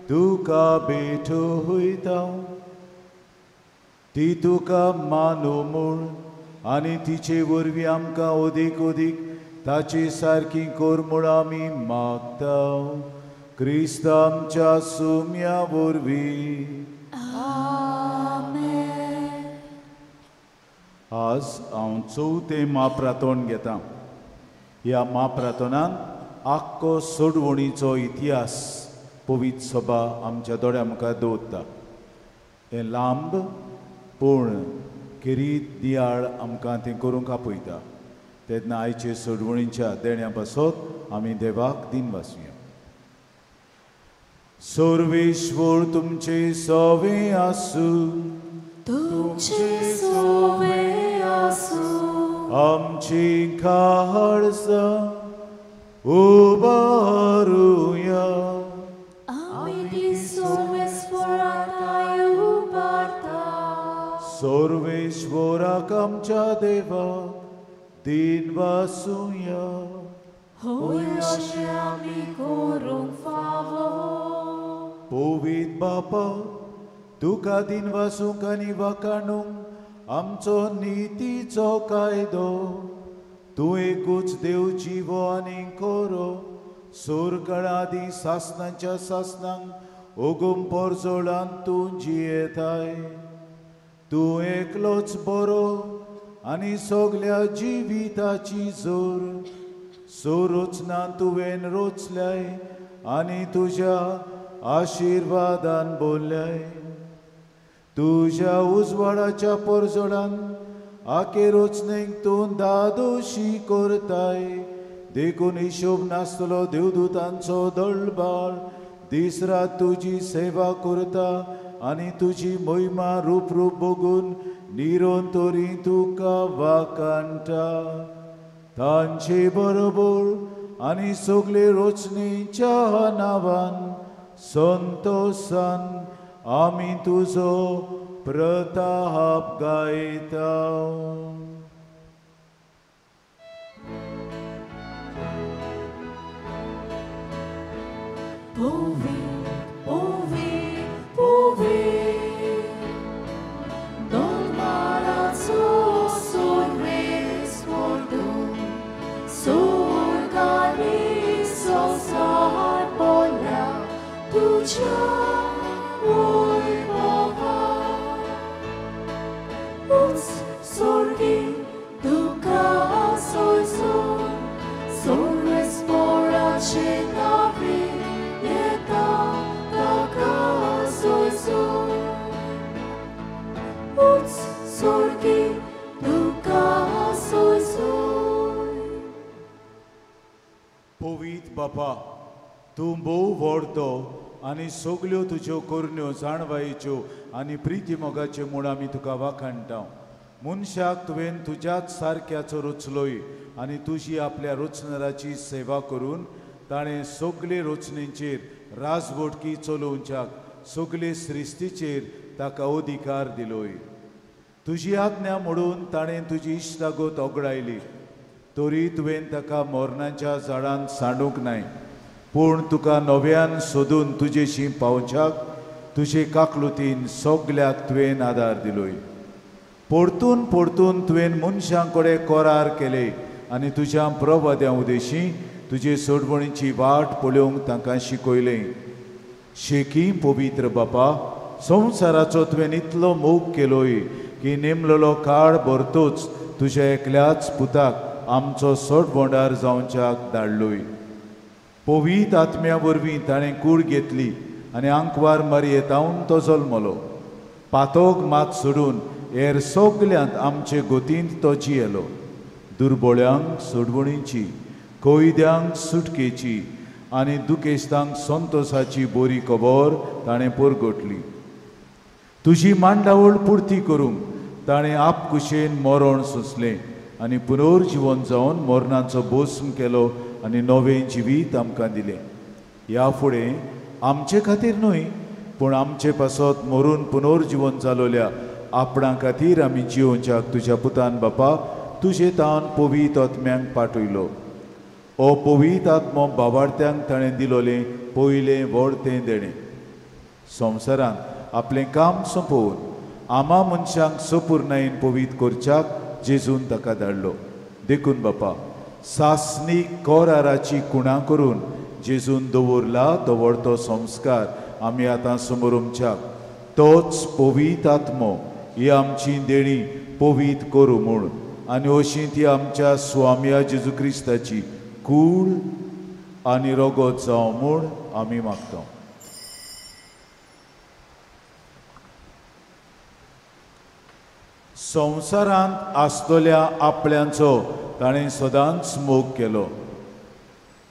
तुका भेटयता. ती तुका मानू म्हूण आनी तिचे वरवीं आमकां अदीक अदीक ताचे सारकी कर म्हूण आमी मागता. क्रिस्त आमच्या सुम्या वरवीं. आज हांव चवथें म्हाप्रातोण घेता. ह्या म्हाप्रातोनान आख्खो सोडवणीचो इतिहास पवित्र सभा आमच्या दोळ्या मुखार दवरता. हें लांब पूण खेरीत दियाळ आमकां तें करूंक आपयता. तेन्ना आयचे सोडवणीच्या देण्या पासत आमी देवाक दिन वाचुया. सर्वेश्वर तुमचे सवे आसूं. तुमचे सवे आसूं. आमची काळजां उबारुया. आमी ती सर्वेश्वराक उबारता. सर्वेश्वराक आमच्या देवाक दिन वाचुया. होय अशें आमी करूंक फावो. पवित्र बापा, तुका दिनवासूंक आनी वाखाणूंक आमचो नितीचो कायदो। तूं एकूच देव जिवो आनी खरो, सोरगळादी सासणांच्या सासणांक ओगूम पोरजोळान तूं जियेताय। तूं एकलोच बरो आनी सगल्या जिविताची जोर, सो रचना तुवें रचल्याय आनी तुज्या आशिर्वादान बोल्ल्याय। तुज्या उजवाडाच्या पोरजोळान आखे रचनेक तूं दादोशी करताय, देखून हिशोब नासतलो देवदूतांचो दळबाळ दीस रात तुजी सेवा करता आनी तुजी महिमा रूप रूप बघून निरोन तरी तुका वाखाणटा। तांचे बरोबर आनी सगळे रचनेच्या नांवान संतोसान आमी तुजो प्रताप गायता। Povi, povi, povi, dolmarazzo sorves pordo, sorgani sosar pola tuja voivova, uts sorgi duka soiso, sorves porache navi. पवित्र बापा, तूं भोव व्हडतो आनी सगल्यो तुज्यो करण्यो जाणवायेच्यो आनी प्रिती मोगाच्यो म्हूण आमी तुका वाखाणटा। मनशाक तुवें तुज्याच सारक्याचो रचलोय आनी तुजी आपल्या रचणाराची सेवा करून ताणें सगळे रचणेचेर राजवटकी चलोवच्याक सगळे सृश्टीचेर ताका अधिकार दिलोय। तुजी आज्ञा मोडून ताणें तुजी इश्टागत ओगडायली, तरी तुवें ताका मरणाच्या झाडान सांडूंक नाय, पूण तुका नव्यान सोदून तुजेशी पावच्याक तुजे काकलुतीन सगल्याक तुवें आदार दिलोय। परतून परतून तुवें मनशां कडेन करार केले आनी तुज्या प्रवाद्या उदेशी तुजे सोडवणीची वाट पळोवंक तांकां शिकयलें। शेकी पवित्र बापा, संवसाराचो तुवें इतलो मोग केलोय की नेमलेलो काळ भरतोच तुज्या एकल्याच पुताक आमचो सोडवणदार जावच्याक धाडलोय। पवित्र आत्म्या वरवीं ताणें कूड घेतली आनी आंकवार मारयेतावन तो जल्मलो। पातोक मात सोडून हेर सगल्यांत आमचे गोतींत तो जियेलो। दुर्बोळ्यांक सोडवणीची, कैद्यांक सुटकेची आनी दुखेस्तांक संतोसाची बरी खबर ताणें परगटली। तुजी मांडावळ पुर्ती करूंक ताणें आपकुशेन मरण सोंसलें आनी पुनर्जिवन जावन मरणाचो भस्म केलो आनी नवें जिवीत आमकां दिलें। ह्या फुडें आमचे खातीर न्हय, पूण आमचे पासत मरून पुनर्जिवन जालोल्या आपणा खातीर आमी जियोवच्याक तुज्या पुतान बापा तुजे तावन पवित्र आत्म्यांक पाठयलो। ओ पवित्र आत्मो बाबार्थ्यांक ताणें दिलोलें पयलें व्हड तें देणें। संवसारांत आपलें काम सोंपोवन आमा मनशांक सपुर्णायेन पवित्र करच्याक जेजून ताका धाडलो। देखून बापा, सासणीक कराराची कुणा करून जेजून दवरला तो व्हडतो संस्कार आमी आतां समोरमच्याक तोच पवित्र आत्मो ही आमची देणी पवित्र करूं म्हूण आनी अशी ती आमच्या स्वाम्या जेजू क्रिस्ताची कूड आनी रगत जावं म्हूण आमी मागता। संवसारांत आसतल्या आपल्यांचो ताणें सदांच मोग केलो,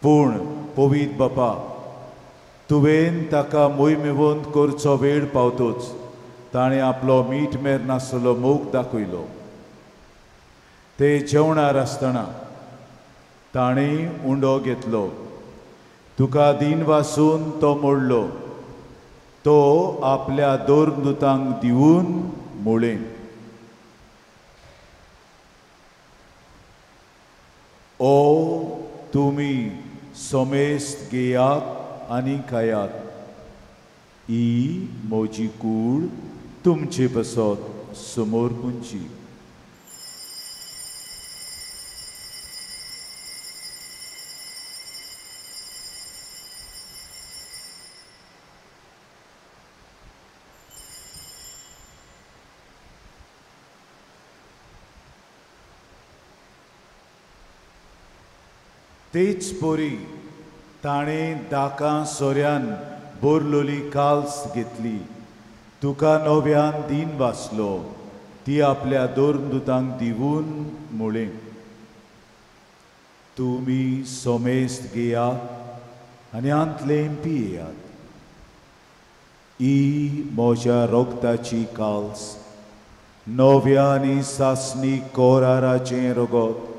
पूण पवित्र बापा तुवें ताका मोहिमेवंत करचो वेळ पावतोच ताणें आपलो मीठ मेर नासलो मोग दाखयलो। ते जेवणार आसतना ताणें उंडो घेतलो, तुका दीन वासून तो मोडलो, तो आपल्या दोरदूतांक दिवन मोळें, ओ तुमी समेस्त घेयात आनी खायात, ही म्हजी कूड तुमचे पासत समर्पूंची. तेच परी ताणें दाकां सोऱ्यान बोरलोली काल्स घेतली, तुका नव्यान दीन वाचलो, ती आपल्या दोरदुतांक दिवन म्हळें, तुमी सोमेस्त घेयात आनी आंतलें पियेयात. ही म्हज्या रोगताची काल्स, नव्या आनी सासणी कोराराचें रगत,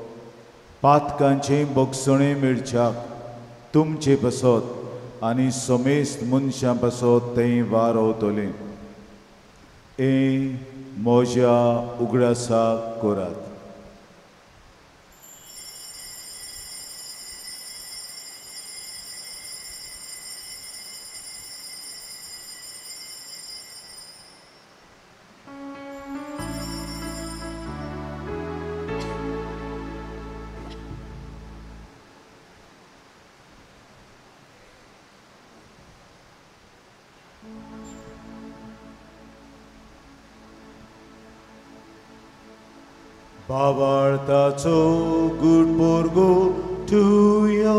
पातकांचें बगसणें मेळच्याक तुमचे पासत आनी समेस्त मनशां पासत तें वारवतलें. हें म्हज्या उगडासाक करात. भावार्थाचो गुड पोरगो तुया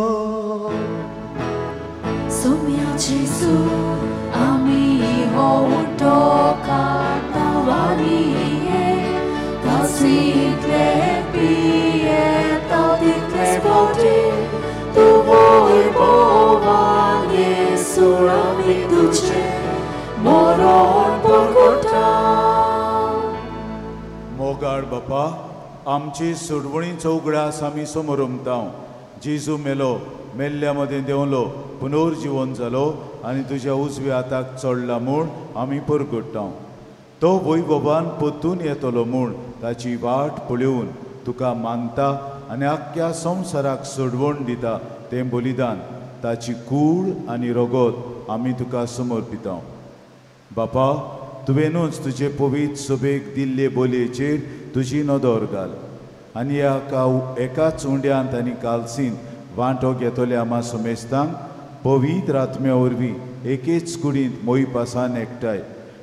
सोम्या जेजू आमी हो उठो कातावानी कासींतले पियेता तितले फावटी तूं वयर भोवान येसू आमी तुजें मरण परगटा. मोगाळ बापा, आमची सोडवणीचो उगडास आमी समोर उमताव. जेजू मेलो, मेल्ल्या मदें देंवलो, पुनर्जिवन जालो आनी तुज्या उजव्या हाताक चडला म्हूण आमी परगट्टाव. तो वैभवान परतून येतलो म्हूण ताची वाट पळोवन तुका मानता आनी आख्ख्या संवसाराक सोडवण दिता तें बलिदान, ताची कूड आनी रगत आमी तुका समर्पिताव. बापा, तुवेंनूच तुजे पवित्र सभेक दिल्ले बोलयेचेर तुजी नदर घाल आनी ह्या एकाच उंड्यांत आनी कालसींत वांटो घेतल्या आमा समेस्तांक पवित्र आत्म्या वरवीं एकेच कुडींत मोहिपासान एकठांय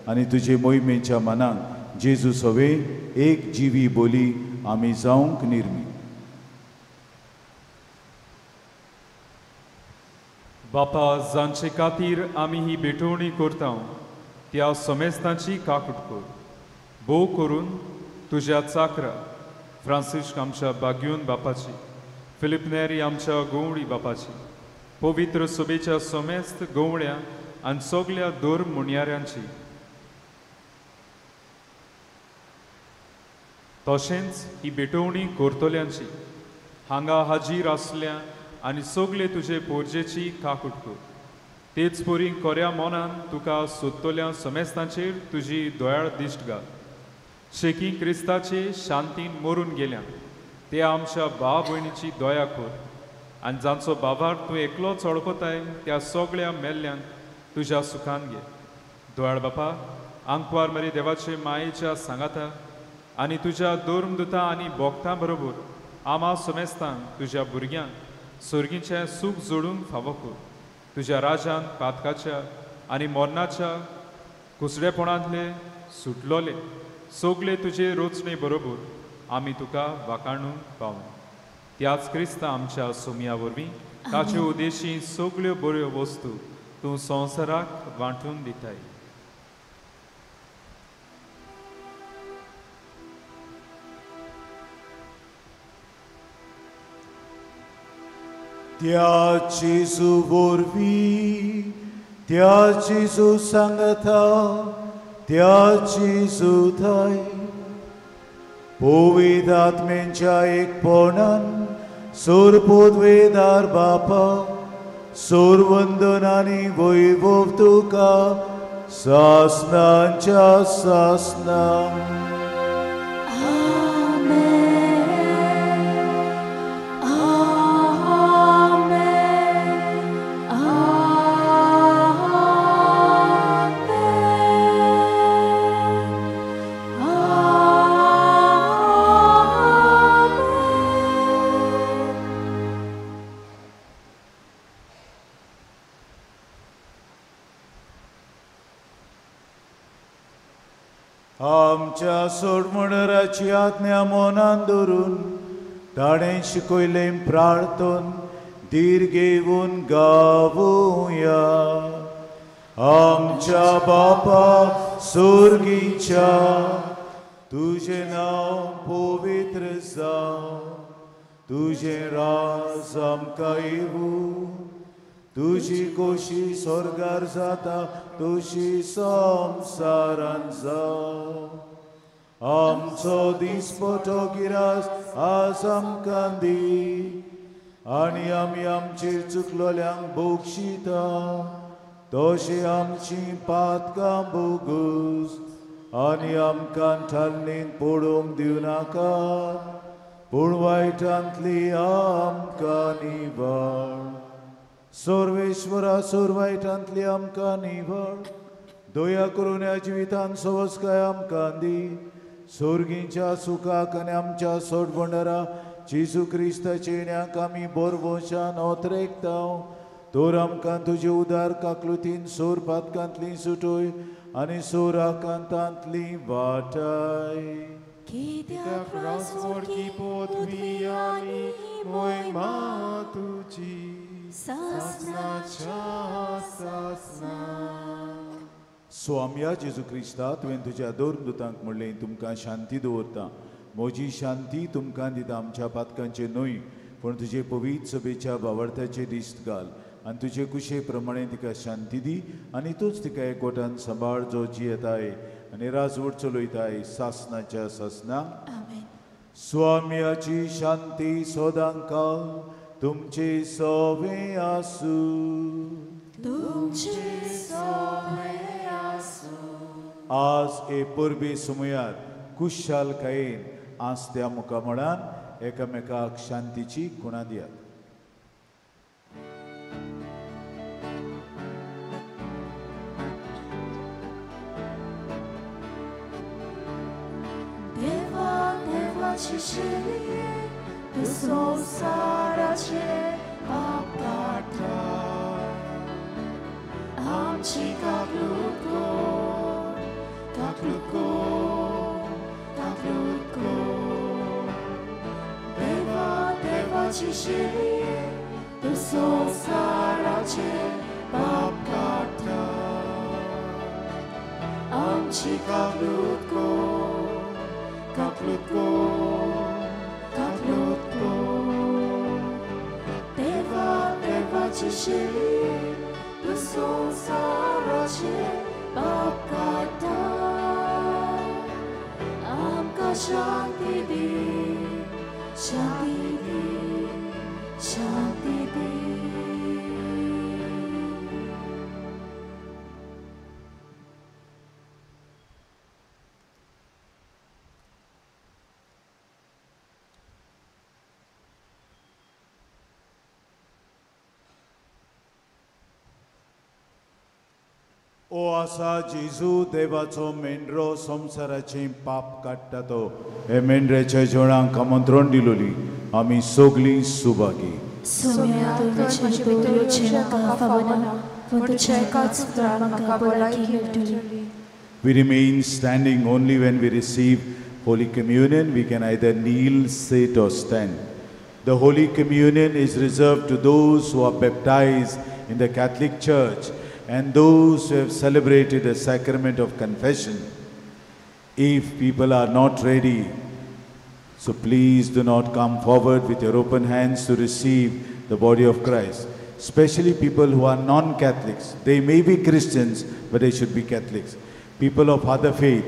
आनी तुजे मोहिमेच्या मनाक जेजू सवे एक जिवी बोली आमी जावंक निर्मी. बापा, जांचे खातीर आमी ही भेटवणी करता त्या समेस्तांची काकूट कर, भोव करून तुज्या चाकरा फ्रांसिस्क आमच्या बाग्यून बापाची, फिलीप नेरी आमच्या गोवणी बापाची, पवित्र सभेच्या समेस्त गोवण्या आनी सगल्या धर्म मुणयाऱ्यांची, तशेंच ही भेटवणी करतल्यांची, हांगा हाजीर आसल्या आनी सगळे तुजे पोरजेची काकूट कर. तेच परी कोऱ्या मनान तुका सोदतल्या समेस्तांचेर तुजी दयाळ दिश्ट घाल. शेकी क्रिस्ताचे शांतीन मरून गेल्या ते आमच्या भाव भयणीची दया कर आनी जांचो बाबार तूं एकलो चळकताय त्या सगळ्या मेल्ल्यांक तुज्या सुखान घे. दयाळ बापा, आंकवार मरे देवाचे मायेच्या सांगाता आनी तुज्या धर्मदुता आनी भोक्तां बरोबर आमा समेस्तांक तुज्या भुरग्यांक सर्गीचें सूख जोडूंक फावो कर. तुज्या राजान पातकाच्या आनी मरणाच्या कुसडेपणांतले सुटलोले सगळे तुजे रोचणे बरोबर आमी तुका वाखाणूंक पावूं. त्याच क्रिस्ता आमच्या सोमया वरवीं ताचे उद्देशी सगळ्यो बऱ्यो वस्तू तूं संवसाराक वांटून दिताय. त्या जेजू वरवीं, त्या जेजू सांगता, त्या जेजू थाय पवित्र आत्म्यांच्या एकपणान सोरपोदवेदार बापा, सोरवंदन आनी वैभव तुका सासनांच्या सासनां. आमेन, आमेन, आमेन. आमच्या सोडमणराची आज्ञा मनान धरून ताणें शिकयलें प्रार्थन धीर घेवन गावया. आमच्या बापा सोर्गीच्या, तुजें नांव पवित्र जावं, तुजें राज आमकां येवूं, तुजी कोशी स्वर्गार जाता तुजी संवसारान जावं. आमचो दिसपटो गिरास आज आमकां दी, आनी आमी आमचेर चुकलोल्यांक बक्षिता तशें आमचीं पातकां बोगूस, आनी आमकां ठालणींत पडूंक दिवनाका, पूण वायटांतली आमकां निवळ. सर्वेश्वरा सोर वायटांतली आमकां निवळ, दया करून ह्या जिवितान सवसकाय आमकां दी. सोर्गींच्या सुखाक आनी आमच्या सोडबंडरा जेजू क्रिस्ताचे येण्याक आमी बोरवोशान ओतरेकता. तर आमकां तुजे उदार काकलुतीन सोर पातकांतली सुटोय आनी सोर आकांतांतली वाटाय. कित्याक राजवडकी पदवी आनी मोहिमा तुजी सासनाच्या सासना. स्वाम्या जेजू क्रिस्ता, तुवें तुज्या दोन दुतांक म्हणलें, तुमकां शांती दवरता, म्हजी शांती तुमकां दिता, आमच्या पातकांचे न्हय पूण तुजे पवित्र सभेच्या बावडत्याचे दिश्ट घाल आनी तुजे कुशे प्रमाणे तिका शांती दी, आनी तूंच तिका एकवटान सांबाळ जो जियेताय आनी राजवट चलयताय सासनाच्या सासना. स्वाम्याची शांती सदांकाळ तुमचे सवे आसूं. तुमचे सवे आसूं. आज हे परबे समयार कुशालकायेन आज त्या मुखामळान एकामेकाक शांतीची खुणा दियात. देवा देवाची शिरये तूं संवसाराचे पाप काडटा, आमची काकलूट कर, काकलूट कर, काकलूट कर. देवा देवाची शिरये तूं संवसाराचे पाप काडटा, आमची काकलूट कर, काकलूट कर, काकलूट कर. देवा देवाची शिरये तूं संवसाराचे पाप काडटा, आमकां शांती दी, शांती दी, शांती दी. ओ आसा जेजू देवाचो मेंढरो संवसाराचें पाप काडटा तो, हे मेंढऱ्याच्या जेवणाक आमंत्रण दिलोली आमी सगळीं सुभागी. सोम्या तुजें भितर येवचें म्हाका फावना, पूण तुज्या एकाच उतरान म्हाका भलायकी मेळटली. We remain standing only when we receive Holy Communion. We can either kneel, sit or stand. The Holy Communion is reserved to those who are baptized in the Catholic Church and those who have celebrated the sacrament of confession. If people are not ready, so please do not come forward with your open hands to receive the body of Christ. Especially people who are non-Catholics. They may be Christians, but they should be Catholics. People of other faith,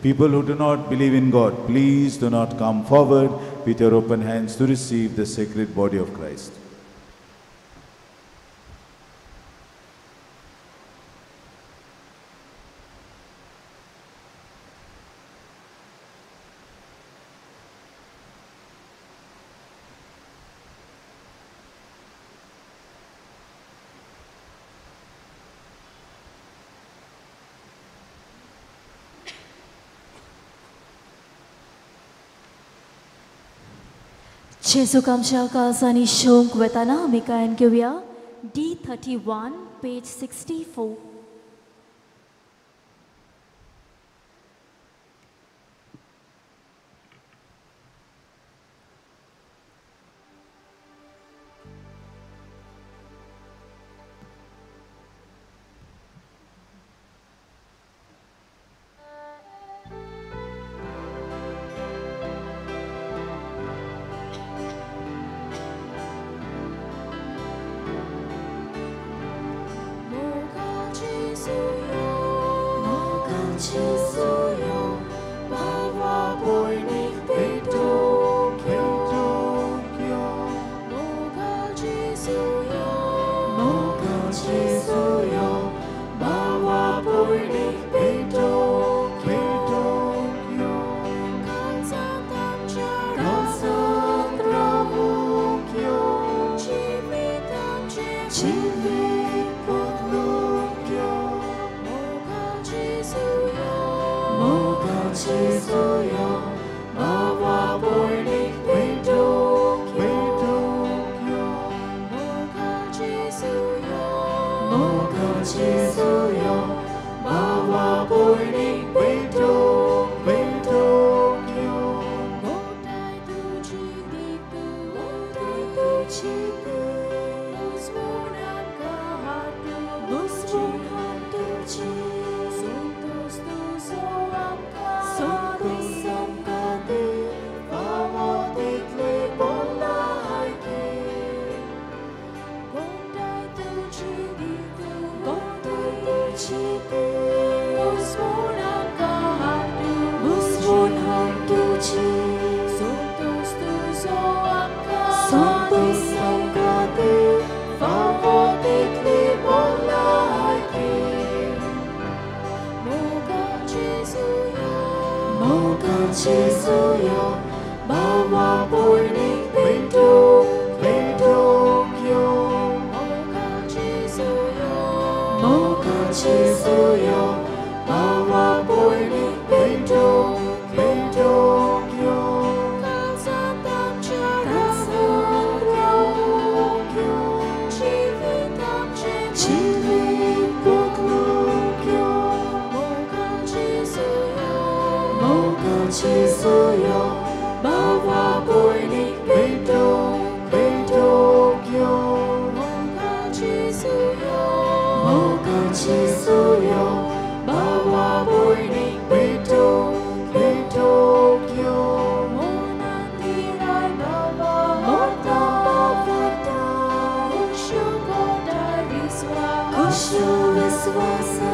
people who do not believe in God, please do not come forward with your open hands to receive the sacred body of Christ. जेजूक आमच्या काळजांनी शोंक वेताना आमी गायन घेवया D31 page 64. जेजूयो भावा भयणीक भेटूंक यो. मोगा जेजूयो, मोगा जेजूयो भावा भयणीक भेटूंक यो. काळजांत आमच्या काळजांत रावूंक यो. जिवीत आमचें जिवीत बदलूंक यो. मोगा जेजूयो, मोगा जेजूयो भावा भयणीक भेटूंक यो. मोगा जेजूयो, मोगा जेजूयो भावा भयणीक भेटूंक यो. गोठाय तुजी दीक, गोठाय तुजी दीक, उजवून आमकां हाडूं, उजवून हाडुची. संतोस तुजो आमकां, संतोस आमकां दी, फावो तितली भलायकी. गोठाय तुजी दीक, गोठाय तुजी दीक, उजवून आमकां हाडूं, उजवून हाडुची. संतोस तुजो आमकां, संतोस आमकां दी, फावो तितली भलायकी. मोगा जेजूयो, मोगा जेजूयो भावा भयणीक भेटूंक यो. मोगा जेजूयो, मोगा जेजूयो भावा भयणीक भेटूंक यो. काळजांत आमच्या काळजांत रावूंक यो. जिवीत आमचें जिवीत बदलूंक यो. मोगा जेजूयो, मोगा जेजूयो भावा भयणीक भेटूंक यो. मोगा जेजूयो, मोगा जेजूयो भावा भयणीक भेटूंक यो. मोनान तिराय भावा मोर्ता भावार्था, खुश्यो गोठाय विस्वास, खुश्यो विस्वासा.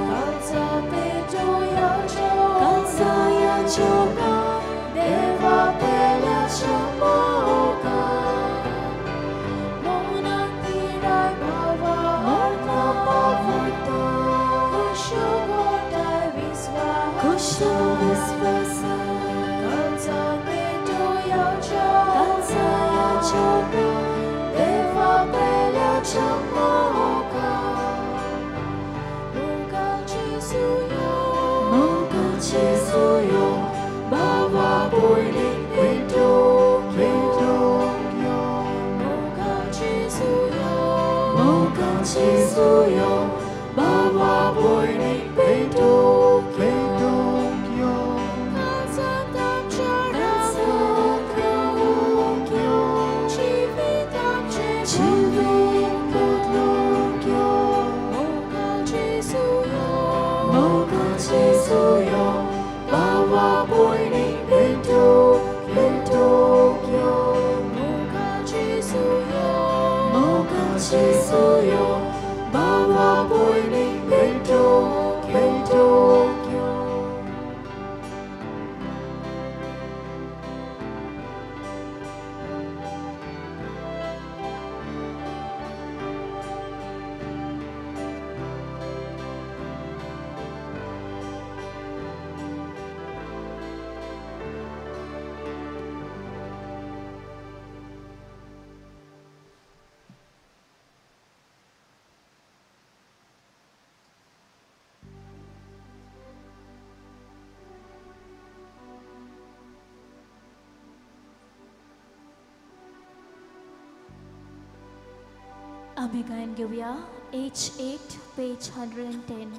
काळजा पेटोवयाचो, काळजायाचो गान, देवा पेल्याच्या मोगान. मोनान तिराय भावा मोर्ता भावार्था, खुश्यो गोठाय विस्वास, खुश्यो विस्वासा. काळजा पेटोवयाचो, काळजायाचो गान, देवा पेल्याच्या मोगान. मोगा जेजूयो, मोगा जेजूयो भावा भयणीक भेटूंक यो. मोगा जेजूयो, मोगा जेजूयो भावा भयणीक भेटूंक यो. काळजांत आमच्या काळजांत रावूंक यो. जिवीत आमचें जिवीत बदलूंक यो. मोगा जेजूयो, मोगा जेजूयो भावा भयणीक भेटूंक यो. मोगा जेजूयो, मोगा जेजूयो भावा भयणीक भेटूंक यो. आम्ही गायन घेऊया H8 page 110.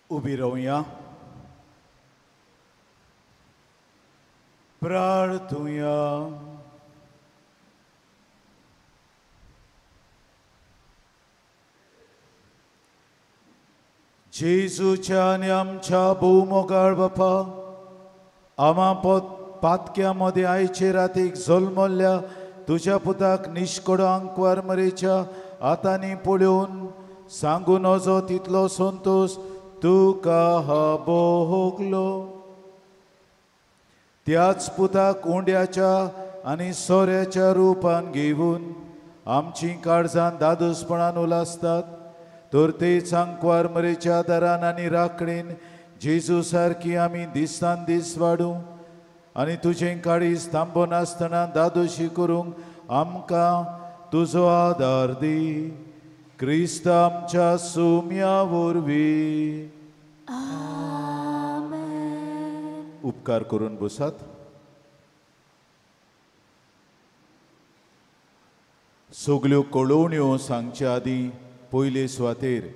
उबी रावया, प्रार्थुया. जेजूच्या आनी आमच्या भोवमोगाळ बापा, आमा पातक्या मदें आयचे रातीक जल्मल्ल्या तुज्या पुताक निश्कडो आंकवार मरेच्या हातांनी पळोवन सांगू नजो तितलो संतोश तुका भोगलो. त्याच पुताक उंड्याच्या आनी सोऱ्याच्या रुपान घेवन आमची काळजान दादोसपणान उलासतात, तर तेच आंकवार मरेच्या दारान आनी राखणेन जेजू सारकी आमी दिसान दीस वाडूं आनी तुजें काळीज थांबनासतना दादोशी करूंक आमकां तुजो आदार दी. क्रिस्त आमच्या सुम्या वरवीं. उपकार करून बसात. सगल्यो कळोवण्यो सांगच्या आदीं पयले सुवातेर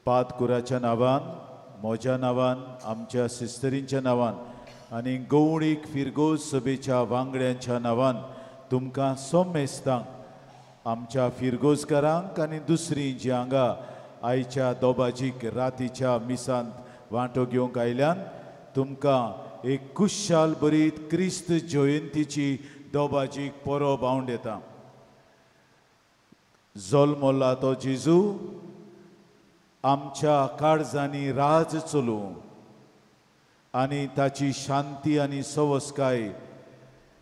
पातकुराच्या नांवान, म्हज्या नांवान, आमच्या सिस्टरींच्या नांवान आनी गवळीक फिरगोज सभेच्या वांगड्यांच्या नांवान तुमकां सोमेस्तांक, आमच्या फिरगोजकारांक आनी दुसरीं जी हांगा आयच्या दोबाजीक रातीच्या मिसांत वांटो घेवंक आयल्यान तुमकां एक खुशाल बरीत क्रिस्त जयंतीची दोबाजीक परब हांव येता. जल्मला तो जेजू आमच्या काळजांनी राज चलोवं आनी ताची शांती आनी सवसकाय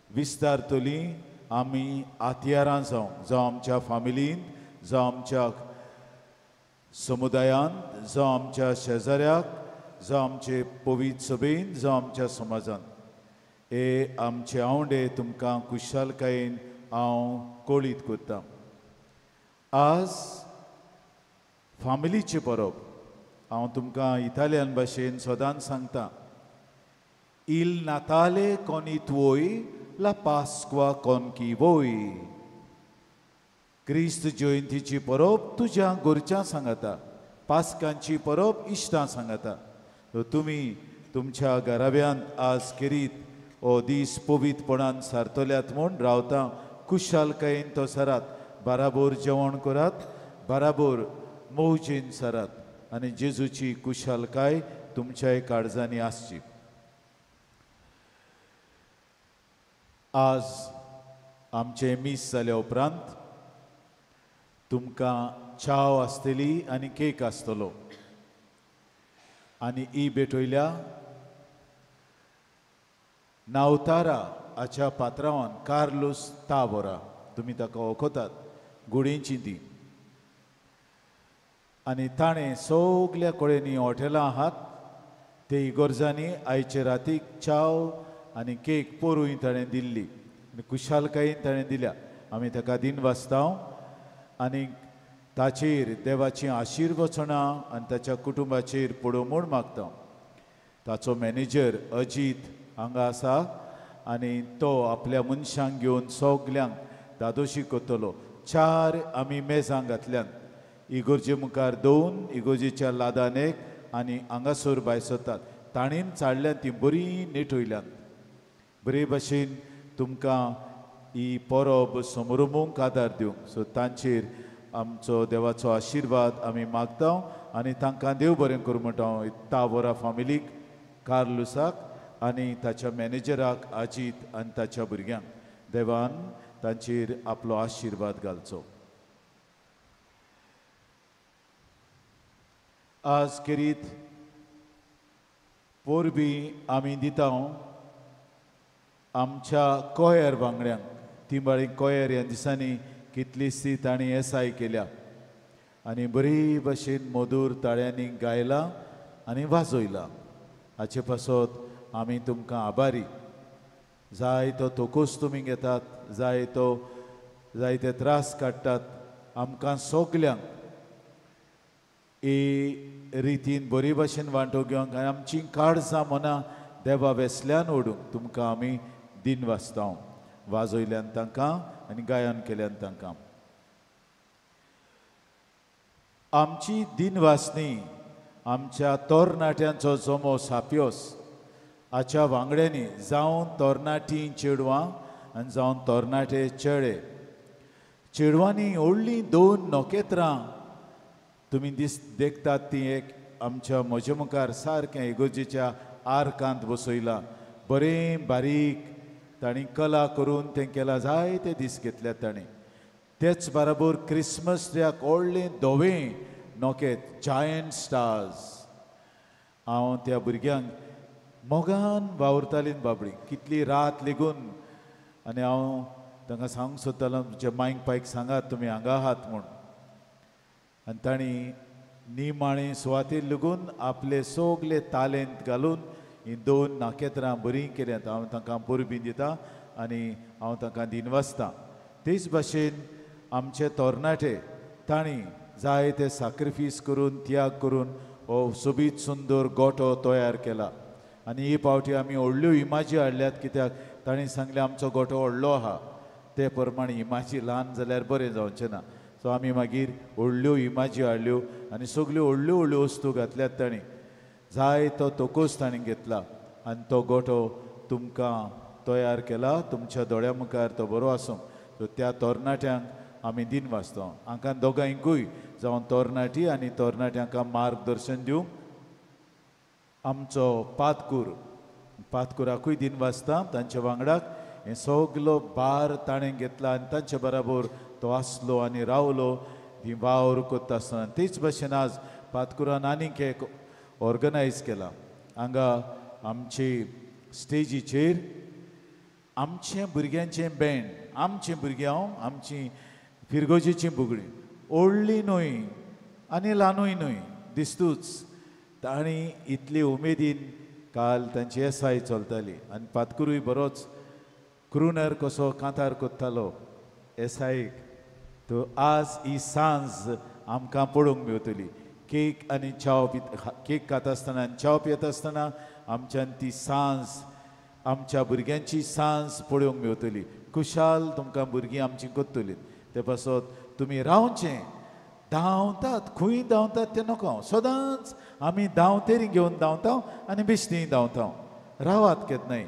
विस्तारतली. आमी आत्यारां जावं, जावं आमच्या फामिलींत, जावं आमच्या समुदायांत, जावं आमच्या शेजाऱ्याक, जावं आमचे पवित्र सभेन, जावं आमच्या समाजांत, हे आमचे आवंडे तुमकां खुशालकायेन हांव कळीत करतां. आज फामिलीचें परब हांव तुमकां इतालियन भाशेन सदांच सांगता, Il Natale con i tuoi, la Pasqua con chi voi. क्रिस्त जयंतीची परब तुज्या घरच्यां सांगाता, पास्कांची परब इश्टां सांगाता. तुमी तुमच्या घराब्यांत आज खेरीत हो दीस पवित्रपणान सारतल्यात म्हूण रावता. खुशालकायेन तो सारात, बराबर जेवण करात, बराबर मौजेन सारात आनी जेजूची खुशालकाय तुमच्याय काळजांनी आसची. आज आमचें मीस जाल्या उपरांत तुमकां चाव आसतली आनी केक आसतलो आनी ही भेटयल्या नावतारा हाच्या पात्रावान कार्लूस तावोरा, तुमी ताका वळखतात, गुडींची ती. आनी ताणें सगल्या कडेन हॉटेलां आहात ते इगर्जांनी आयचे रातीक चाव आनी केक पोरूय ताणें दिल्ली आनी खुशालकायेन ताणें दिल्या. आमी ताका दिन वाचता आनी ताचेर देवाचीं आशिर्वचनां आनी ताच्या कुटुंबाचेर पडूं म्हूण मागता. ताचो मॅनेजर अजीत हांगा आसा आनी तो आपल्या मनशांक घेवन सगल्यांक दादोशी करतलो. 4 आमी मेजां घातल्यान, इगोर्जे मुखार 2, इगोर्जेच्या लादान 1 आनी हांगासर भायर सरतात. ताणेन चाडल्यान ती बरी नेटयल्यान बरे भाशेन तुमकां ही परब समरमूंक आदार दिवंक. सो तांचेर आमचो देवाचो आशिर्वाद आमी मागता आनी तांकां देव बरें करूं म्हणटा हांव तावोरा फामिलीक, कार्लुसाक आनी ताच्या मॅनेजराक अजीत आनी ताच्या भुरग्यांक. देवान तांचेर आपलो आशिर्वाद घालचो. आज खेरीत परबीं आमी दिता आमच्या कोयर वांगड्यांक. तिंबाळी कोयर ह्या दिसांनी कितलीशी तांणी येसाय केल्या आनी बरी भशेन मधूर ताळ्यांनी गायला आनी वाजयला. हाचे पासत आमी तुमकां आभारी. जाय तो तोकोस तुमी घेतात, जाय तो जायते त्रास काडटात. आमकां सगल्यांक हे रितीन बरी भशेन वांटो घेवंक आनी आमची काळजां मनां देवा वेसल्यान ओडूंक तुमकां आमी दिन वाचता. वाजयल्यान तांकां आनी गायन केल्यान तांकां. आमची दिनवासनी आमच्या तरणाट्यांचो जमो साप्योस हाच्या वांगड्यांनी जावन तरणाटीं चेडवां आनी जावन तरणाटे चेडे चेडवांनी व्हडलीं दोन नखेत्रां तुमी देखतात ती एक आमच्या म्हज्या मुखार सारकें इगोर्जेच्या आर्कांत बसयलां बरें बारीक तांणी कला करून तें केलां जायते दीस घेतल्यात तांणी. तेच बराबर क्रिसमस ट्रियाक व्हडलें धवें नखेत जायंट स्टार्स. हांव त्या भुरग्यांक मोगान वावुरतालीं बाबडी कितली रात लेगून आनी हांव तांकां सांगूंक सोदतालो तुमच्या मायक पायक सांगात तुमी हांगा आहात म्हूण. आनी तांणी निमाणे सुवातेर लेगून आपले सगले तालेंत घालून हीं दोन नखेत्रां बरीं केल्यात. हांव तांकां परबीं दिता आनी हांव तांकां दिनवासतां. तेच भाशेन आमचे तरणाटे तांणी जायते साक्रिफीस करून त्याग करून हो सोबीत सुंदर गोठो तयार केला. आनी ही पावटी आमी व्हडल्यो इमाजी हाडल्यात कित्याक तांणी सांगलें आमचो गोठो व्हडलो आहा ते प्रमाणे इमाजी ल्हान जाल्यार बरें जावचें ना. सो आमी मागीर व्हडल्यो इमाजी हाडल्यो आनी सगल्यो व्हडल्यो व्हडल्यो वस्तू घातल्यात तांणी. जाय तो तोकोस तांणी घेतला आनी तो गोठो तुमकां तयार केला तुमच्या दोळ्या मुखार तो बरो आसूं. सो त्या तरणाट्यांक आमी दिनवासता. हांकां दोगांयकूय जावन तरणाटी आनी तरणाट्यांक मार्गदर्शन दिवंक आमचो पातकूर पातकुराकूय दिनवासता. तांच्या वांगडाक हें सगलो भार ताणें घेतला आनी तांचे बराबर तो आसलो आनी रावलो ती वावर करता आसतना. तेच भाशेन आज पातकुरान आनीक एक ऑर्गनायज केला. हांगा आमची स्टेजीचेर आमचें भुरग्यांचें बँड आमचीं भुरग्यां आमची फिरगोजेचीं बुगडीं व्हडलीं न्हय आनी ल्हानूय न्हय दिसतूच तांणी इतली उमेदीन काल तांची येसाय चलताली. आनी पातकुरूय बरोच क्रुनर कसो कांतार कोत्तालो येसायेक. तो आज ही सांज आमकां पळोवंक मेवतली. केक आनी च्याव केक खाता आसतना आनी च्याव पियेता आसतना आमच्यान ती सांज आमच्या भुरग्यांची सांज पळोवंक मेवतली. खुशाल तुमकां भुरगीं आमचीं कोत्तलीं. ते पासत तुमी रावचें धांवतात खंय धांवतात तें नको. सदांच आमी धांवतेरी घेवन धांवता आनी बेश्टी धांवता. रावात केन्नाय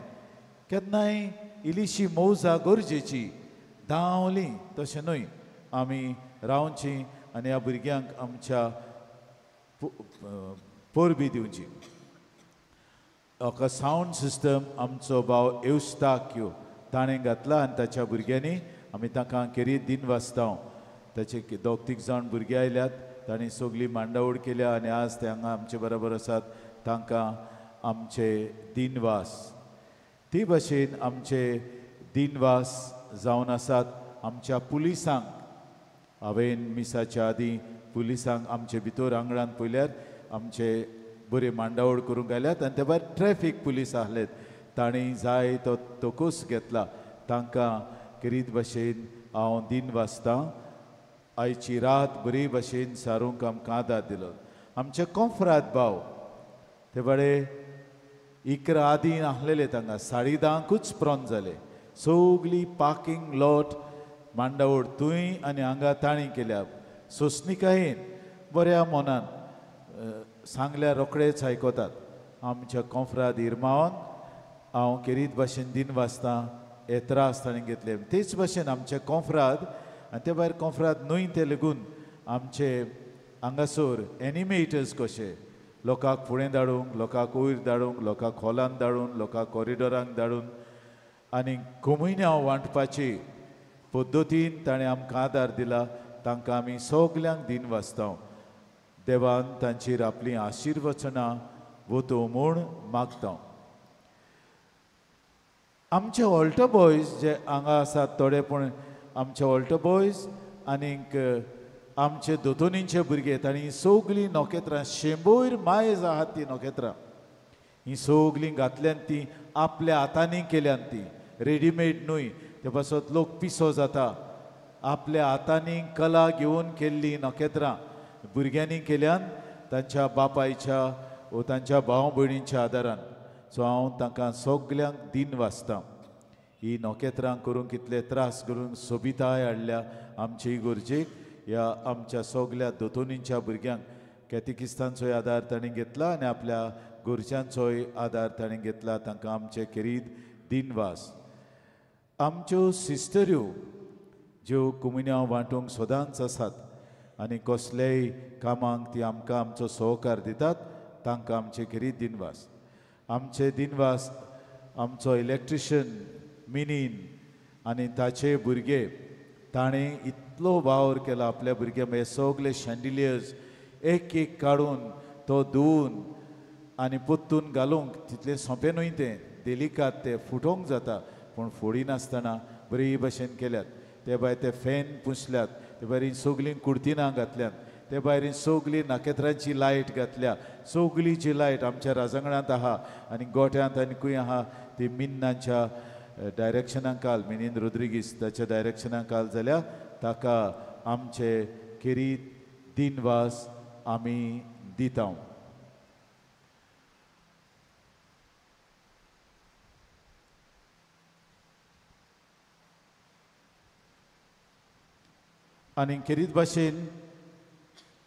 केन्नाय इल्लीशी मौजा गरजेची धांवली तशें न्हय. आमी रावचीं आनी ह्या भुरग्यांक आमच्या परबी दिवची. सावंड सिस्टम आमचो भाव एवस्ताक्यो ताणें घातला आनी ताच्या भुरग्यांनी आमी तांकां खेरीत दिनवासता. ताचे दोग तीग जाण भुरगे आयल्यात तांणी सगळी मांडावळ केल्या आनी आज ते हांगा आमचे बरोबर आसात. तांकां आमचे दिनवास. ते भाशेन आमचे दिनवास जावन आसात आमच्या पुलिसांक. हांवें मिसाच्या आदीं पुलिसांक आमचे भितर आंगणांत पळयल्यार आमचे बरे मांडावळ करूंक आयल्यात आनी ते भायर ट्रॅफीक पुलीस आहलेत तांणी जाय तो तोकोस घेतला. तांकां खेरीत भाशेन हांव दिनवासतां. आयची रात बरी भाशेन सारूंक आमकां आदार दिलो. आमचे कोंफ्राद भाव ते बरे 11 आदीं आहलेले तांकां 10:30 प्रोन जाले. सगली पार्किंग लॉट मांडावळ थंय आनी हांगा तांणी केल्या. सोंसणिकायेन बऱ्या मनान सांगल्यार रोखडेच आयकतात. आमच्या कोंफ्राद इरमावान हांव खेरीत भाशेन दिनवासतां. हे त्रास ताणें घेतले. तेच भाशेन आमचे कोंफ्राद आनी ते भायर कोंफ्राद न्हय ते लेगून आमचे हांगासर एनिमेटर्स कशे लोकांक फुडें धाडूंक लोकांक वयर धाडूंक लोकांक हॉलांत धाडून लोकांक कॉरिडोरांक धाडून आनी कोमुयन्यांव वांटपाची पद्दतीन ताणें आमकां आदार दिला. तांकां आमी सगल्यांक दिनवासता. देवान तांचेर आपलीं आशिर्वचनां वतो म्हूण मागता. आमचे ऑल्टो बॉयज जे हांगा आसात थोडे पूण आमचे ऑल्टो बॉयज आनीक आमचे दोतोनींचे भुरगे तांणी सगलीं नखेत्रां 100 मायज आहात ती नखेत्रां हीं सगलीं घातल्यान ती आपल्या हातांनी केल्यान ती रेडीमेड न्हय. ते पासत लोक पिसो जाता. आपल्या हातांनी कला घेवन केल्ली नखेत्रां भुरग्यांनी केल्यान तांच्या बापायच्या वो तांच्या भाव भयणींच्या आदारान. सो हांव तांकां सगल्यांक दिनवासतां. ही नखेत्रां करूंक कितले त्रास करून सोबिताय हाडल्या आमचे इगोर्जेक. ह्या आमच्या सगल्या दोतोनींच्या भुरग्यांक कॅथिकिस्तांचोय आदार तांणी घेतला आनी आपल्या घरच्यांचोय आदार तांणी घेतला. तांकां आमचे खेरीत दिनवास. आमच्यो सिस्टऱ्यो ज्यो कुमिन्यांव वांटूंक सदांच आसात आनी कसलेय कामांक ती आमकां आमचो सहकार दितात, तांकां आमचे खेरीत दिनवास. आमचे दिनवास आमचो इलेक्ट्रिशन मिनीन आनी ताचे भुरगे, ताणें इतलो वावर केला आपल्या भुरग्यांक. हे सगळे शँडिलियर्स एक एक काडून तो धुवून आनी पोत्तून घालूंक तितलें सोंपें न्हय, तें देलिकात, तें फुटोवंक जाता, पूण फोडिनासतना बरी भशेन केल्यात. ते भायर ते फॅन पुसल्यात, ते भायर सगळीं कुर्तिनां घातल्यात, ते भायर सगळीं नखेत्रांची लायट घातल्या. सगळी जी लायट आमच्या राजांगणांत आहा आनी गोठ्यांत आनी खंय आहा ती मिन्नांच्या डायरेक्शनाक काल, मिनीन रोद्रिगीस ताच्या डायरेक्शनाक काल जाल्यार ताका आमचे खेरीत दिनवास आमी दिता. आनी खेरीत भाशेन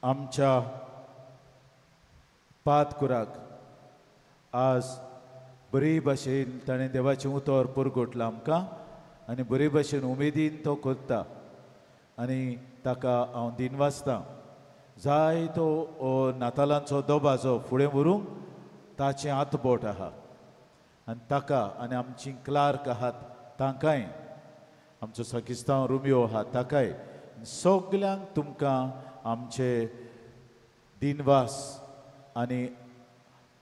आमच्या पातकुराक आज बरे भाशेन ताणें देवाचें उतर परगटलां आमकां आनी बरे भाशेन उमेदीन तो करता आनी ताका हांव दिनवासतां. जाय तो नातालांचो दबाजो फुडें व्हरूंक ताचें हातबोट आहा आनी ताका आनी आमची क्लार्क आहात तांकांय, आमचो साकिस्तांव रुमियो आहा ताकाय, सगल्यांक तुमकां आमचे दिनवास आनी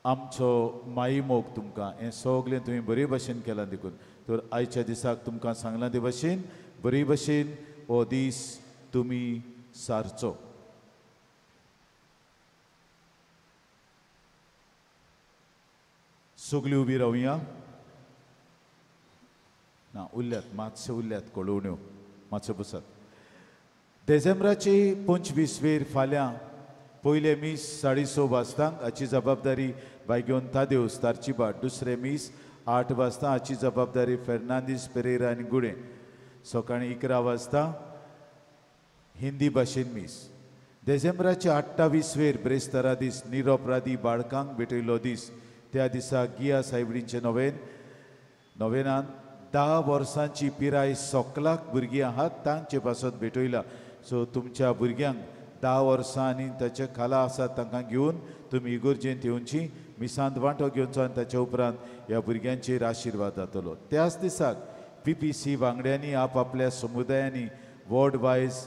आमचो माईमोग तुमकां. हें सगळें तुमी बरे भशेन केलां देखून तर आयच्या दिसाक तुमकां सांगलां ते भशेन बरे भशेन हो दीस तुमी सारचो. सगळीं उबी रावया ना, उरल्यात मातशें, उरल्यात कळोवण्यो मातशें बसात. देझेंब्राची 25 वेर फाल्यां पयलें मीस 6:30 वाजतांक, हाची जबाबदारी बायगेवन तादेवस तारचिबाट. दुसरें मीस 8 वाजता, हाची जबाबदारी फेर्नांदीस पेरेरा आनी गुणे. सकाळीं 11 वाजता हिंदी भाशेन मीस. देझेंब्राचे 28 वेर ब्रेस्तारा दीस निरोपराधी बाळकांक भेटयलो दीस. त्या दिसा गिया सायबडींचे नोवेनान 10 वर्सांची पिराय सोकलाक भुरगीं आहात तांचे पासत भेटयला. सो तुमच्या भुरग्यांक 10 वर्सां आनी ताच्या खाला आसात तांकां घेवन तुमी इगोर्जेंत येवची, मिसांत वांटो घेवचो आनी ताच्या उपरांत ह्या भुरग्यांचेर आशिर्वाद जातलो. त्याच दिसाक PPC वांगड्यांनी आपआपल्या समुदायांनी वॉर्ड वायज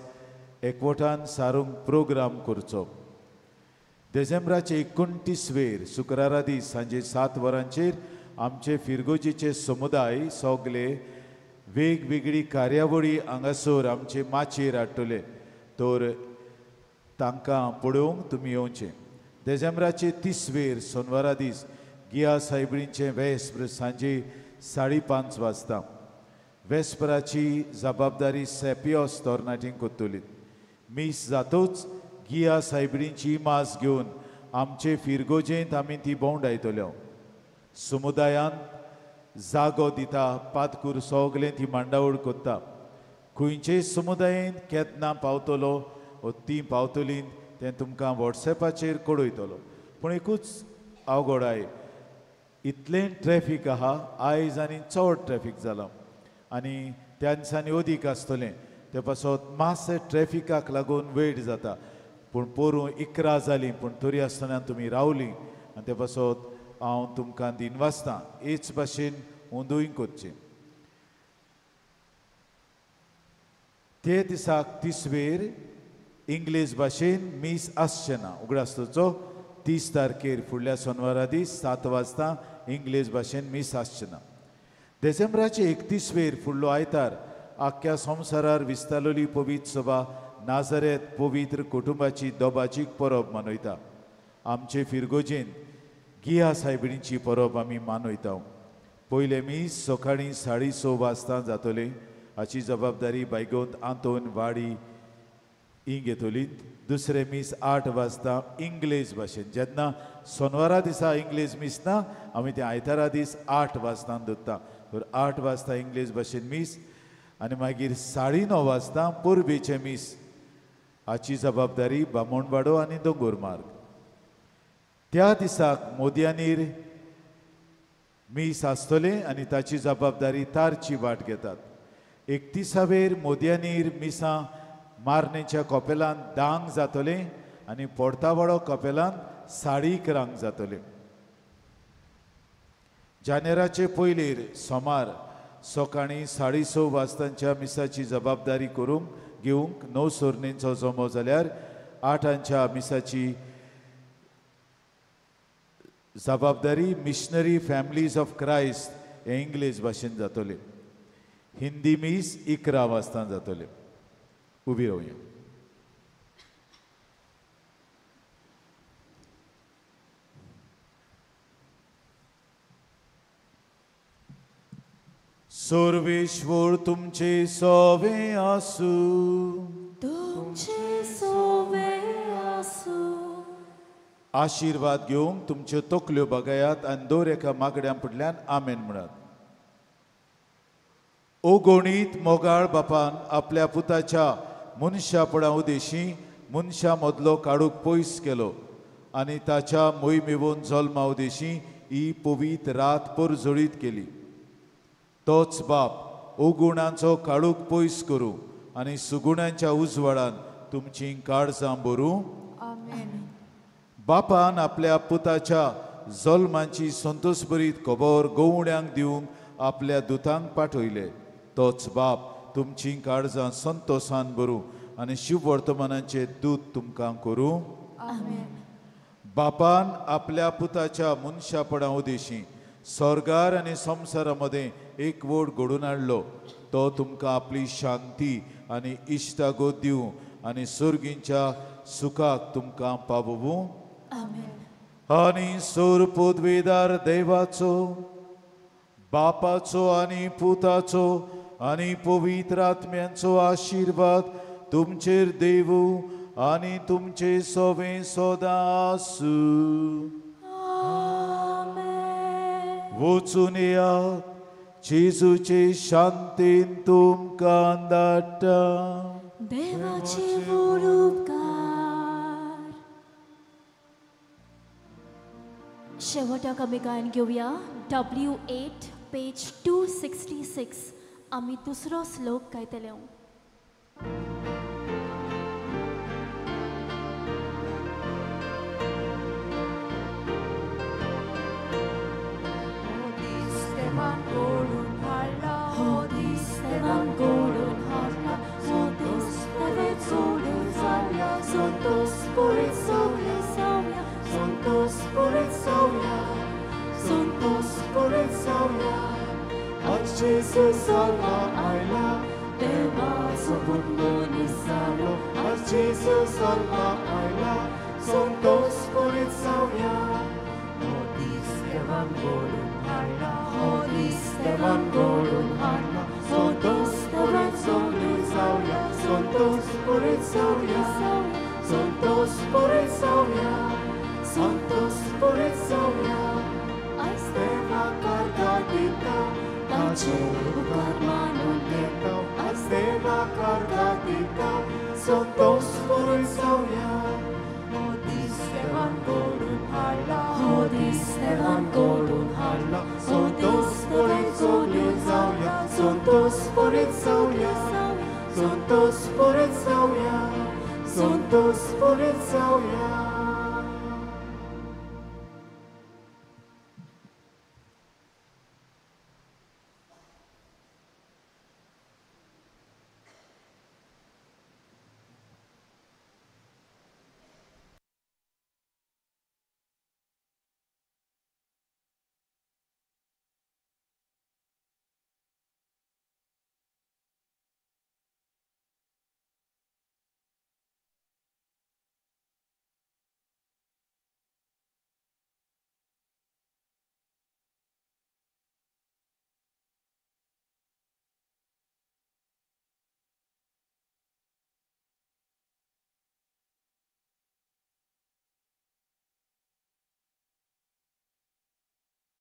एकवटान सारूंक प्रोग्राम करचो. देझेंब्राचे 29 वेर शुक्रारा दीस सांजे 7 वरांचेर आमचे फिरगोजीचे समुदाय सगळे वेगवेगळी कार्यावळी हांगासर आमचे माचयेर हाडटले, तर तांकां पळोवंक तुमी येवचें. देझेंब्राचे 30 वेर सोनवारा दीस गिया सायबणीचें वेस्प्र सांजे 5:30 वाजता. वेस्पराची जबाबदारी सेपियोस तरणाटींक करतली. मीस जातूच गिया सायबणीची मास घेवन आमचे फिरगोजेंत आमी ती भोंवडायतल्यो. समुदायांत जागो दिता, पातकूर सगळें ती मांडावळ करता. खंयचे समुदायेंत केन्ना पावतलो वो ती पावतली तें तुमकां वॉट्सएपाचेर कळयतलो. पूण एकूच अवघडाय, इतलें ट्रॅफीक आहा आयज आनी चड ट्रॅफीक जालां आनी त्या दिसांनी अदीक आसतलें, ते पासत मातशें ट्रॅफिकाक लागून वेळ जाता. पूण पोरूं 11 जालीं पूण तरी आसतना तुमी रावलीं आनी ते पासत हांव तुमकां दिनवासतां. हेच भाशेन अंदूय करचें. ते दिसाक 30 वेर इंग्लीश भाशेन मीस आसचें ना. उगडास दवरचो, 30 तारखेर फुडल्या सोनवारा दीस 7 वाजता इंग्लीश भाशेन मीस आसचें ना. देझेंब्राचे 31 वेर फुडलो आयतार आख्ख्या संवसारार विस्तारलेली पवित्र सभा नाझरेत पवित्र कुटुंबाची दोबाजीक परब मनयता. आमचे फिरगोजेन गिया सायबिणीची परब आमी मनयता. पयलें मीस सकाळीं 6:30 वाजता जातलें. हाची जबाबदारी बायगोंत आंतोन वाडी ही घेतली. दुसरें मीस 8 वाजता इंग्लेज भाशेन. जेन्ना सोनवारा दिसा इंग्लेज मीस ना, आमी तें आयतारा दीस 8 वाजता दवरता. तर 8 वाजता इंग्लेज भाशेन मीस आनी मागीर 9:30 वाजता परबेचें मीस. हाची जबाबदारी बामणवाडो आनी दोंगोर मार्ग. त्या दिसाक मोदयानीर मीस आसतलें आनी ताची जबाबदारी तारची वाट घेतात. 31वेर मोदयानीर मिसां मारणेच्या कपेलांत 10 जातलें आनी पोर्तावाडो कपेलांत 11:30 जातलें. जानेराचे पयलीर सोमार सकाळीं 6:30 वाजतांच्या मिसाची जबाबदारी करूंक घेवंक 9 सोरणेंचो जमो जाल्यार 8 मिसाची जबाबदारी मिशनरी फॅमिलीज ऑफ क्रायस्ट हे इंग्लीश भाशेन जातले. हिंदी मीस 11 वाजता जातले. उबी रावया. सर्वेश्वर तुमचे सोवे आसू. तुमचे सोवे आसू. आशिर्वाद घेवंक तुमच्यो तकल्यो बगायात आनी दर एका मागड्यां फुडल्यान आमेन म्हणात. अगणीत मोगाळ बापान आपल्या पुताच्या मनशापणा उदेशी मनशां मदलो काडूक पयस केलो आनी ताच्या मोहिमेवन जल्मा उदेशी ही पवित्र रात परजळीत केली. तोच बाप अगुणांचो काळूक पयस करूं आनी सुगुणांच्या उजवाडान तुमची काळजां भरूं. बापान आपल्या पुताच्या जल्माची संतोषभरीत खबर गवण्यांक दिवंक आपल्या दुतांक पाठयले. तोच बाप तुमची काळजां संतोषान भरूं आनी शिववर्तमानाचे दूत तुमकां करूं. बापान आपल्या पुताच्या मनशापणा उदेशी स्वर्गार आनी संवसारा मदें एक वोट घडोवन हाडलो. तो तुमकां आपली शांती आनी इश्टागत दिवं आनी सर्गींच्या सुखाक तुमकां पावोवूं. आनी सोर पदवेदार देवाचो बापाचो आनी पुताचो आनी पवित्र आत्म्यांचो आशिर्वाद तुमचेर देवू आनी तुमचे सोवे सदां आसूं. वचून येयात, जेजूचे शांतीन तुमकां धाडटा. देवाचे व्हड उपकार. शेवटाक आमी गायन घेवया W8 page 266. आमी दुसरो श्लोक गायतले. Jesus Allah आयला देवाचो पूत मनीस जालो. आज Jesus Allah आयला संतोष पुरीत जावया. हो दीस देवान घडोवन हाडला, हो दीस देवान घडोवन हाडला. संतोष पुरीत जावया, संतोष पुरीत जावया, संतोष पुरीत जावया, संतोष पुरीत जावया. आयज देवा कारभार दिता ताचे उपकार मानून घेता. आयज देवा कारभार दिता संतोष पुरीत जावया. हो दीस देवान घडोवन हाडला, हो दीस देवान घडोवन हाडला. संतोष पुरीत जावया, संतोष पुरीत जावया, संतोष पुरीत जावया, संतोष पुरीत जावया.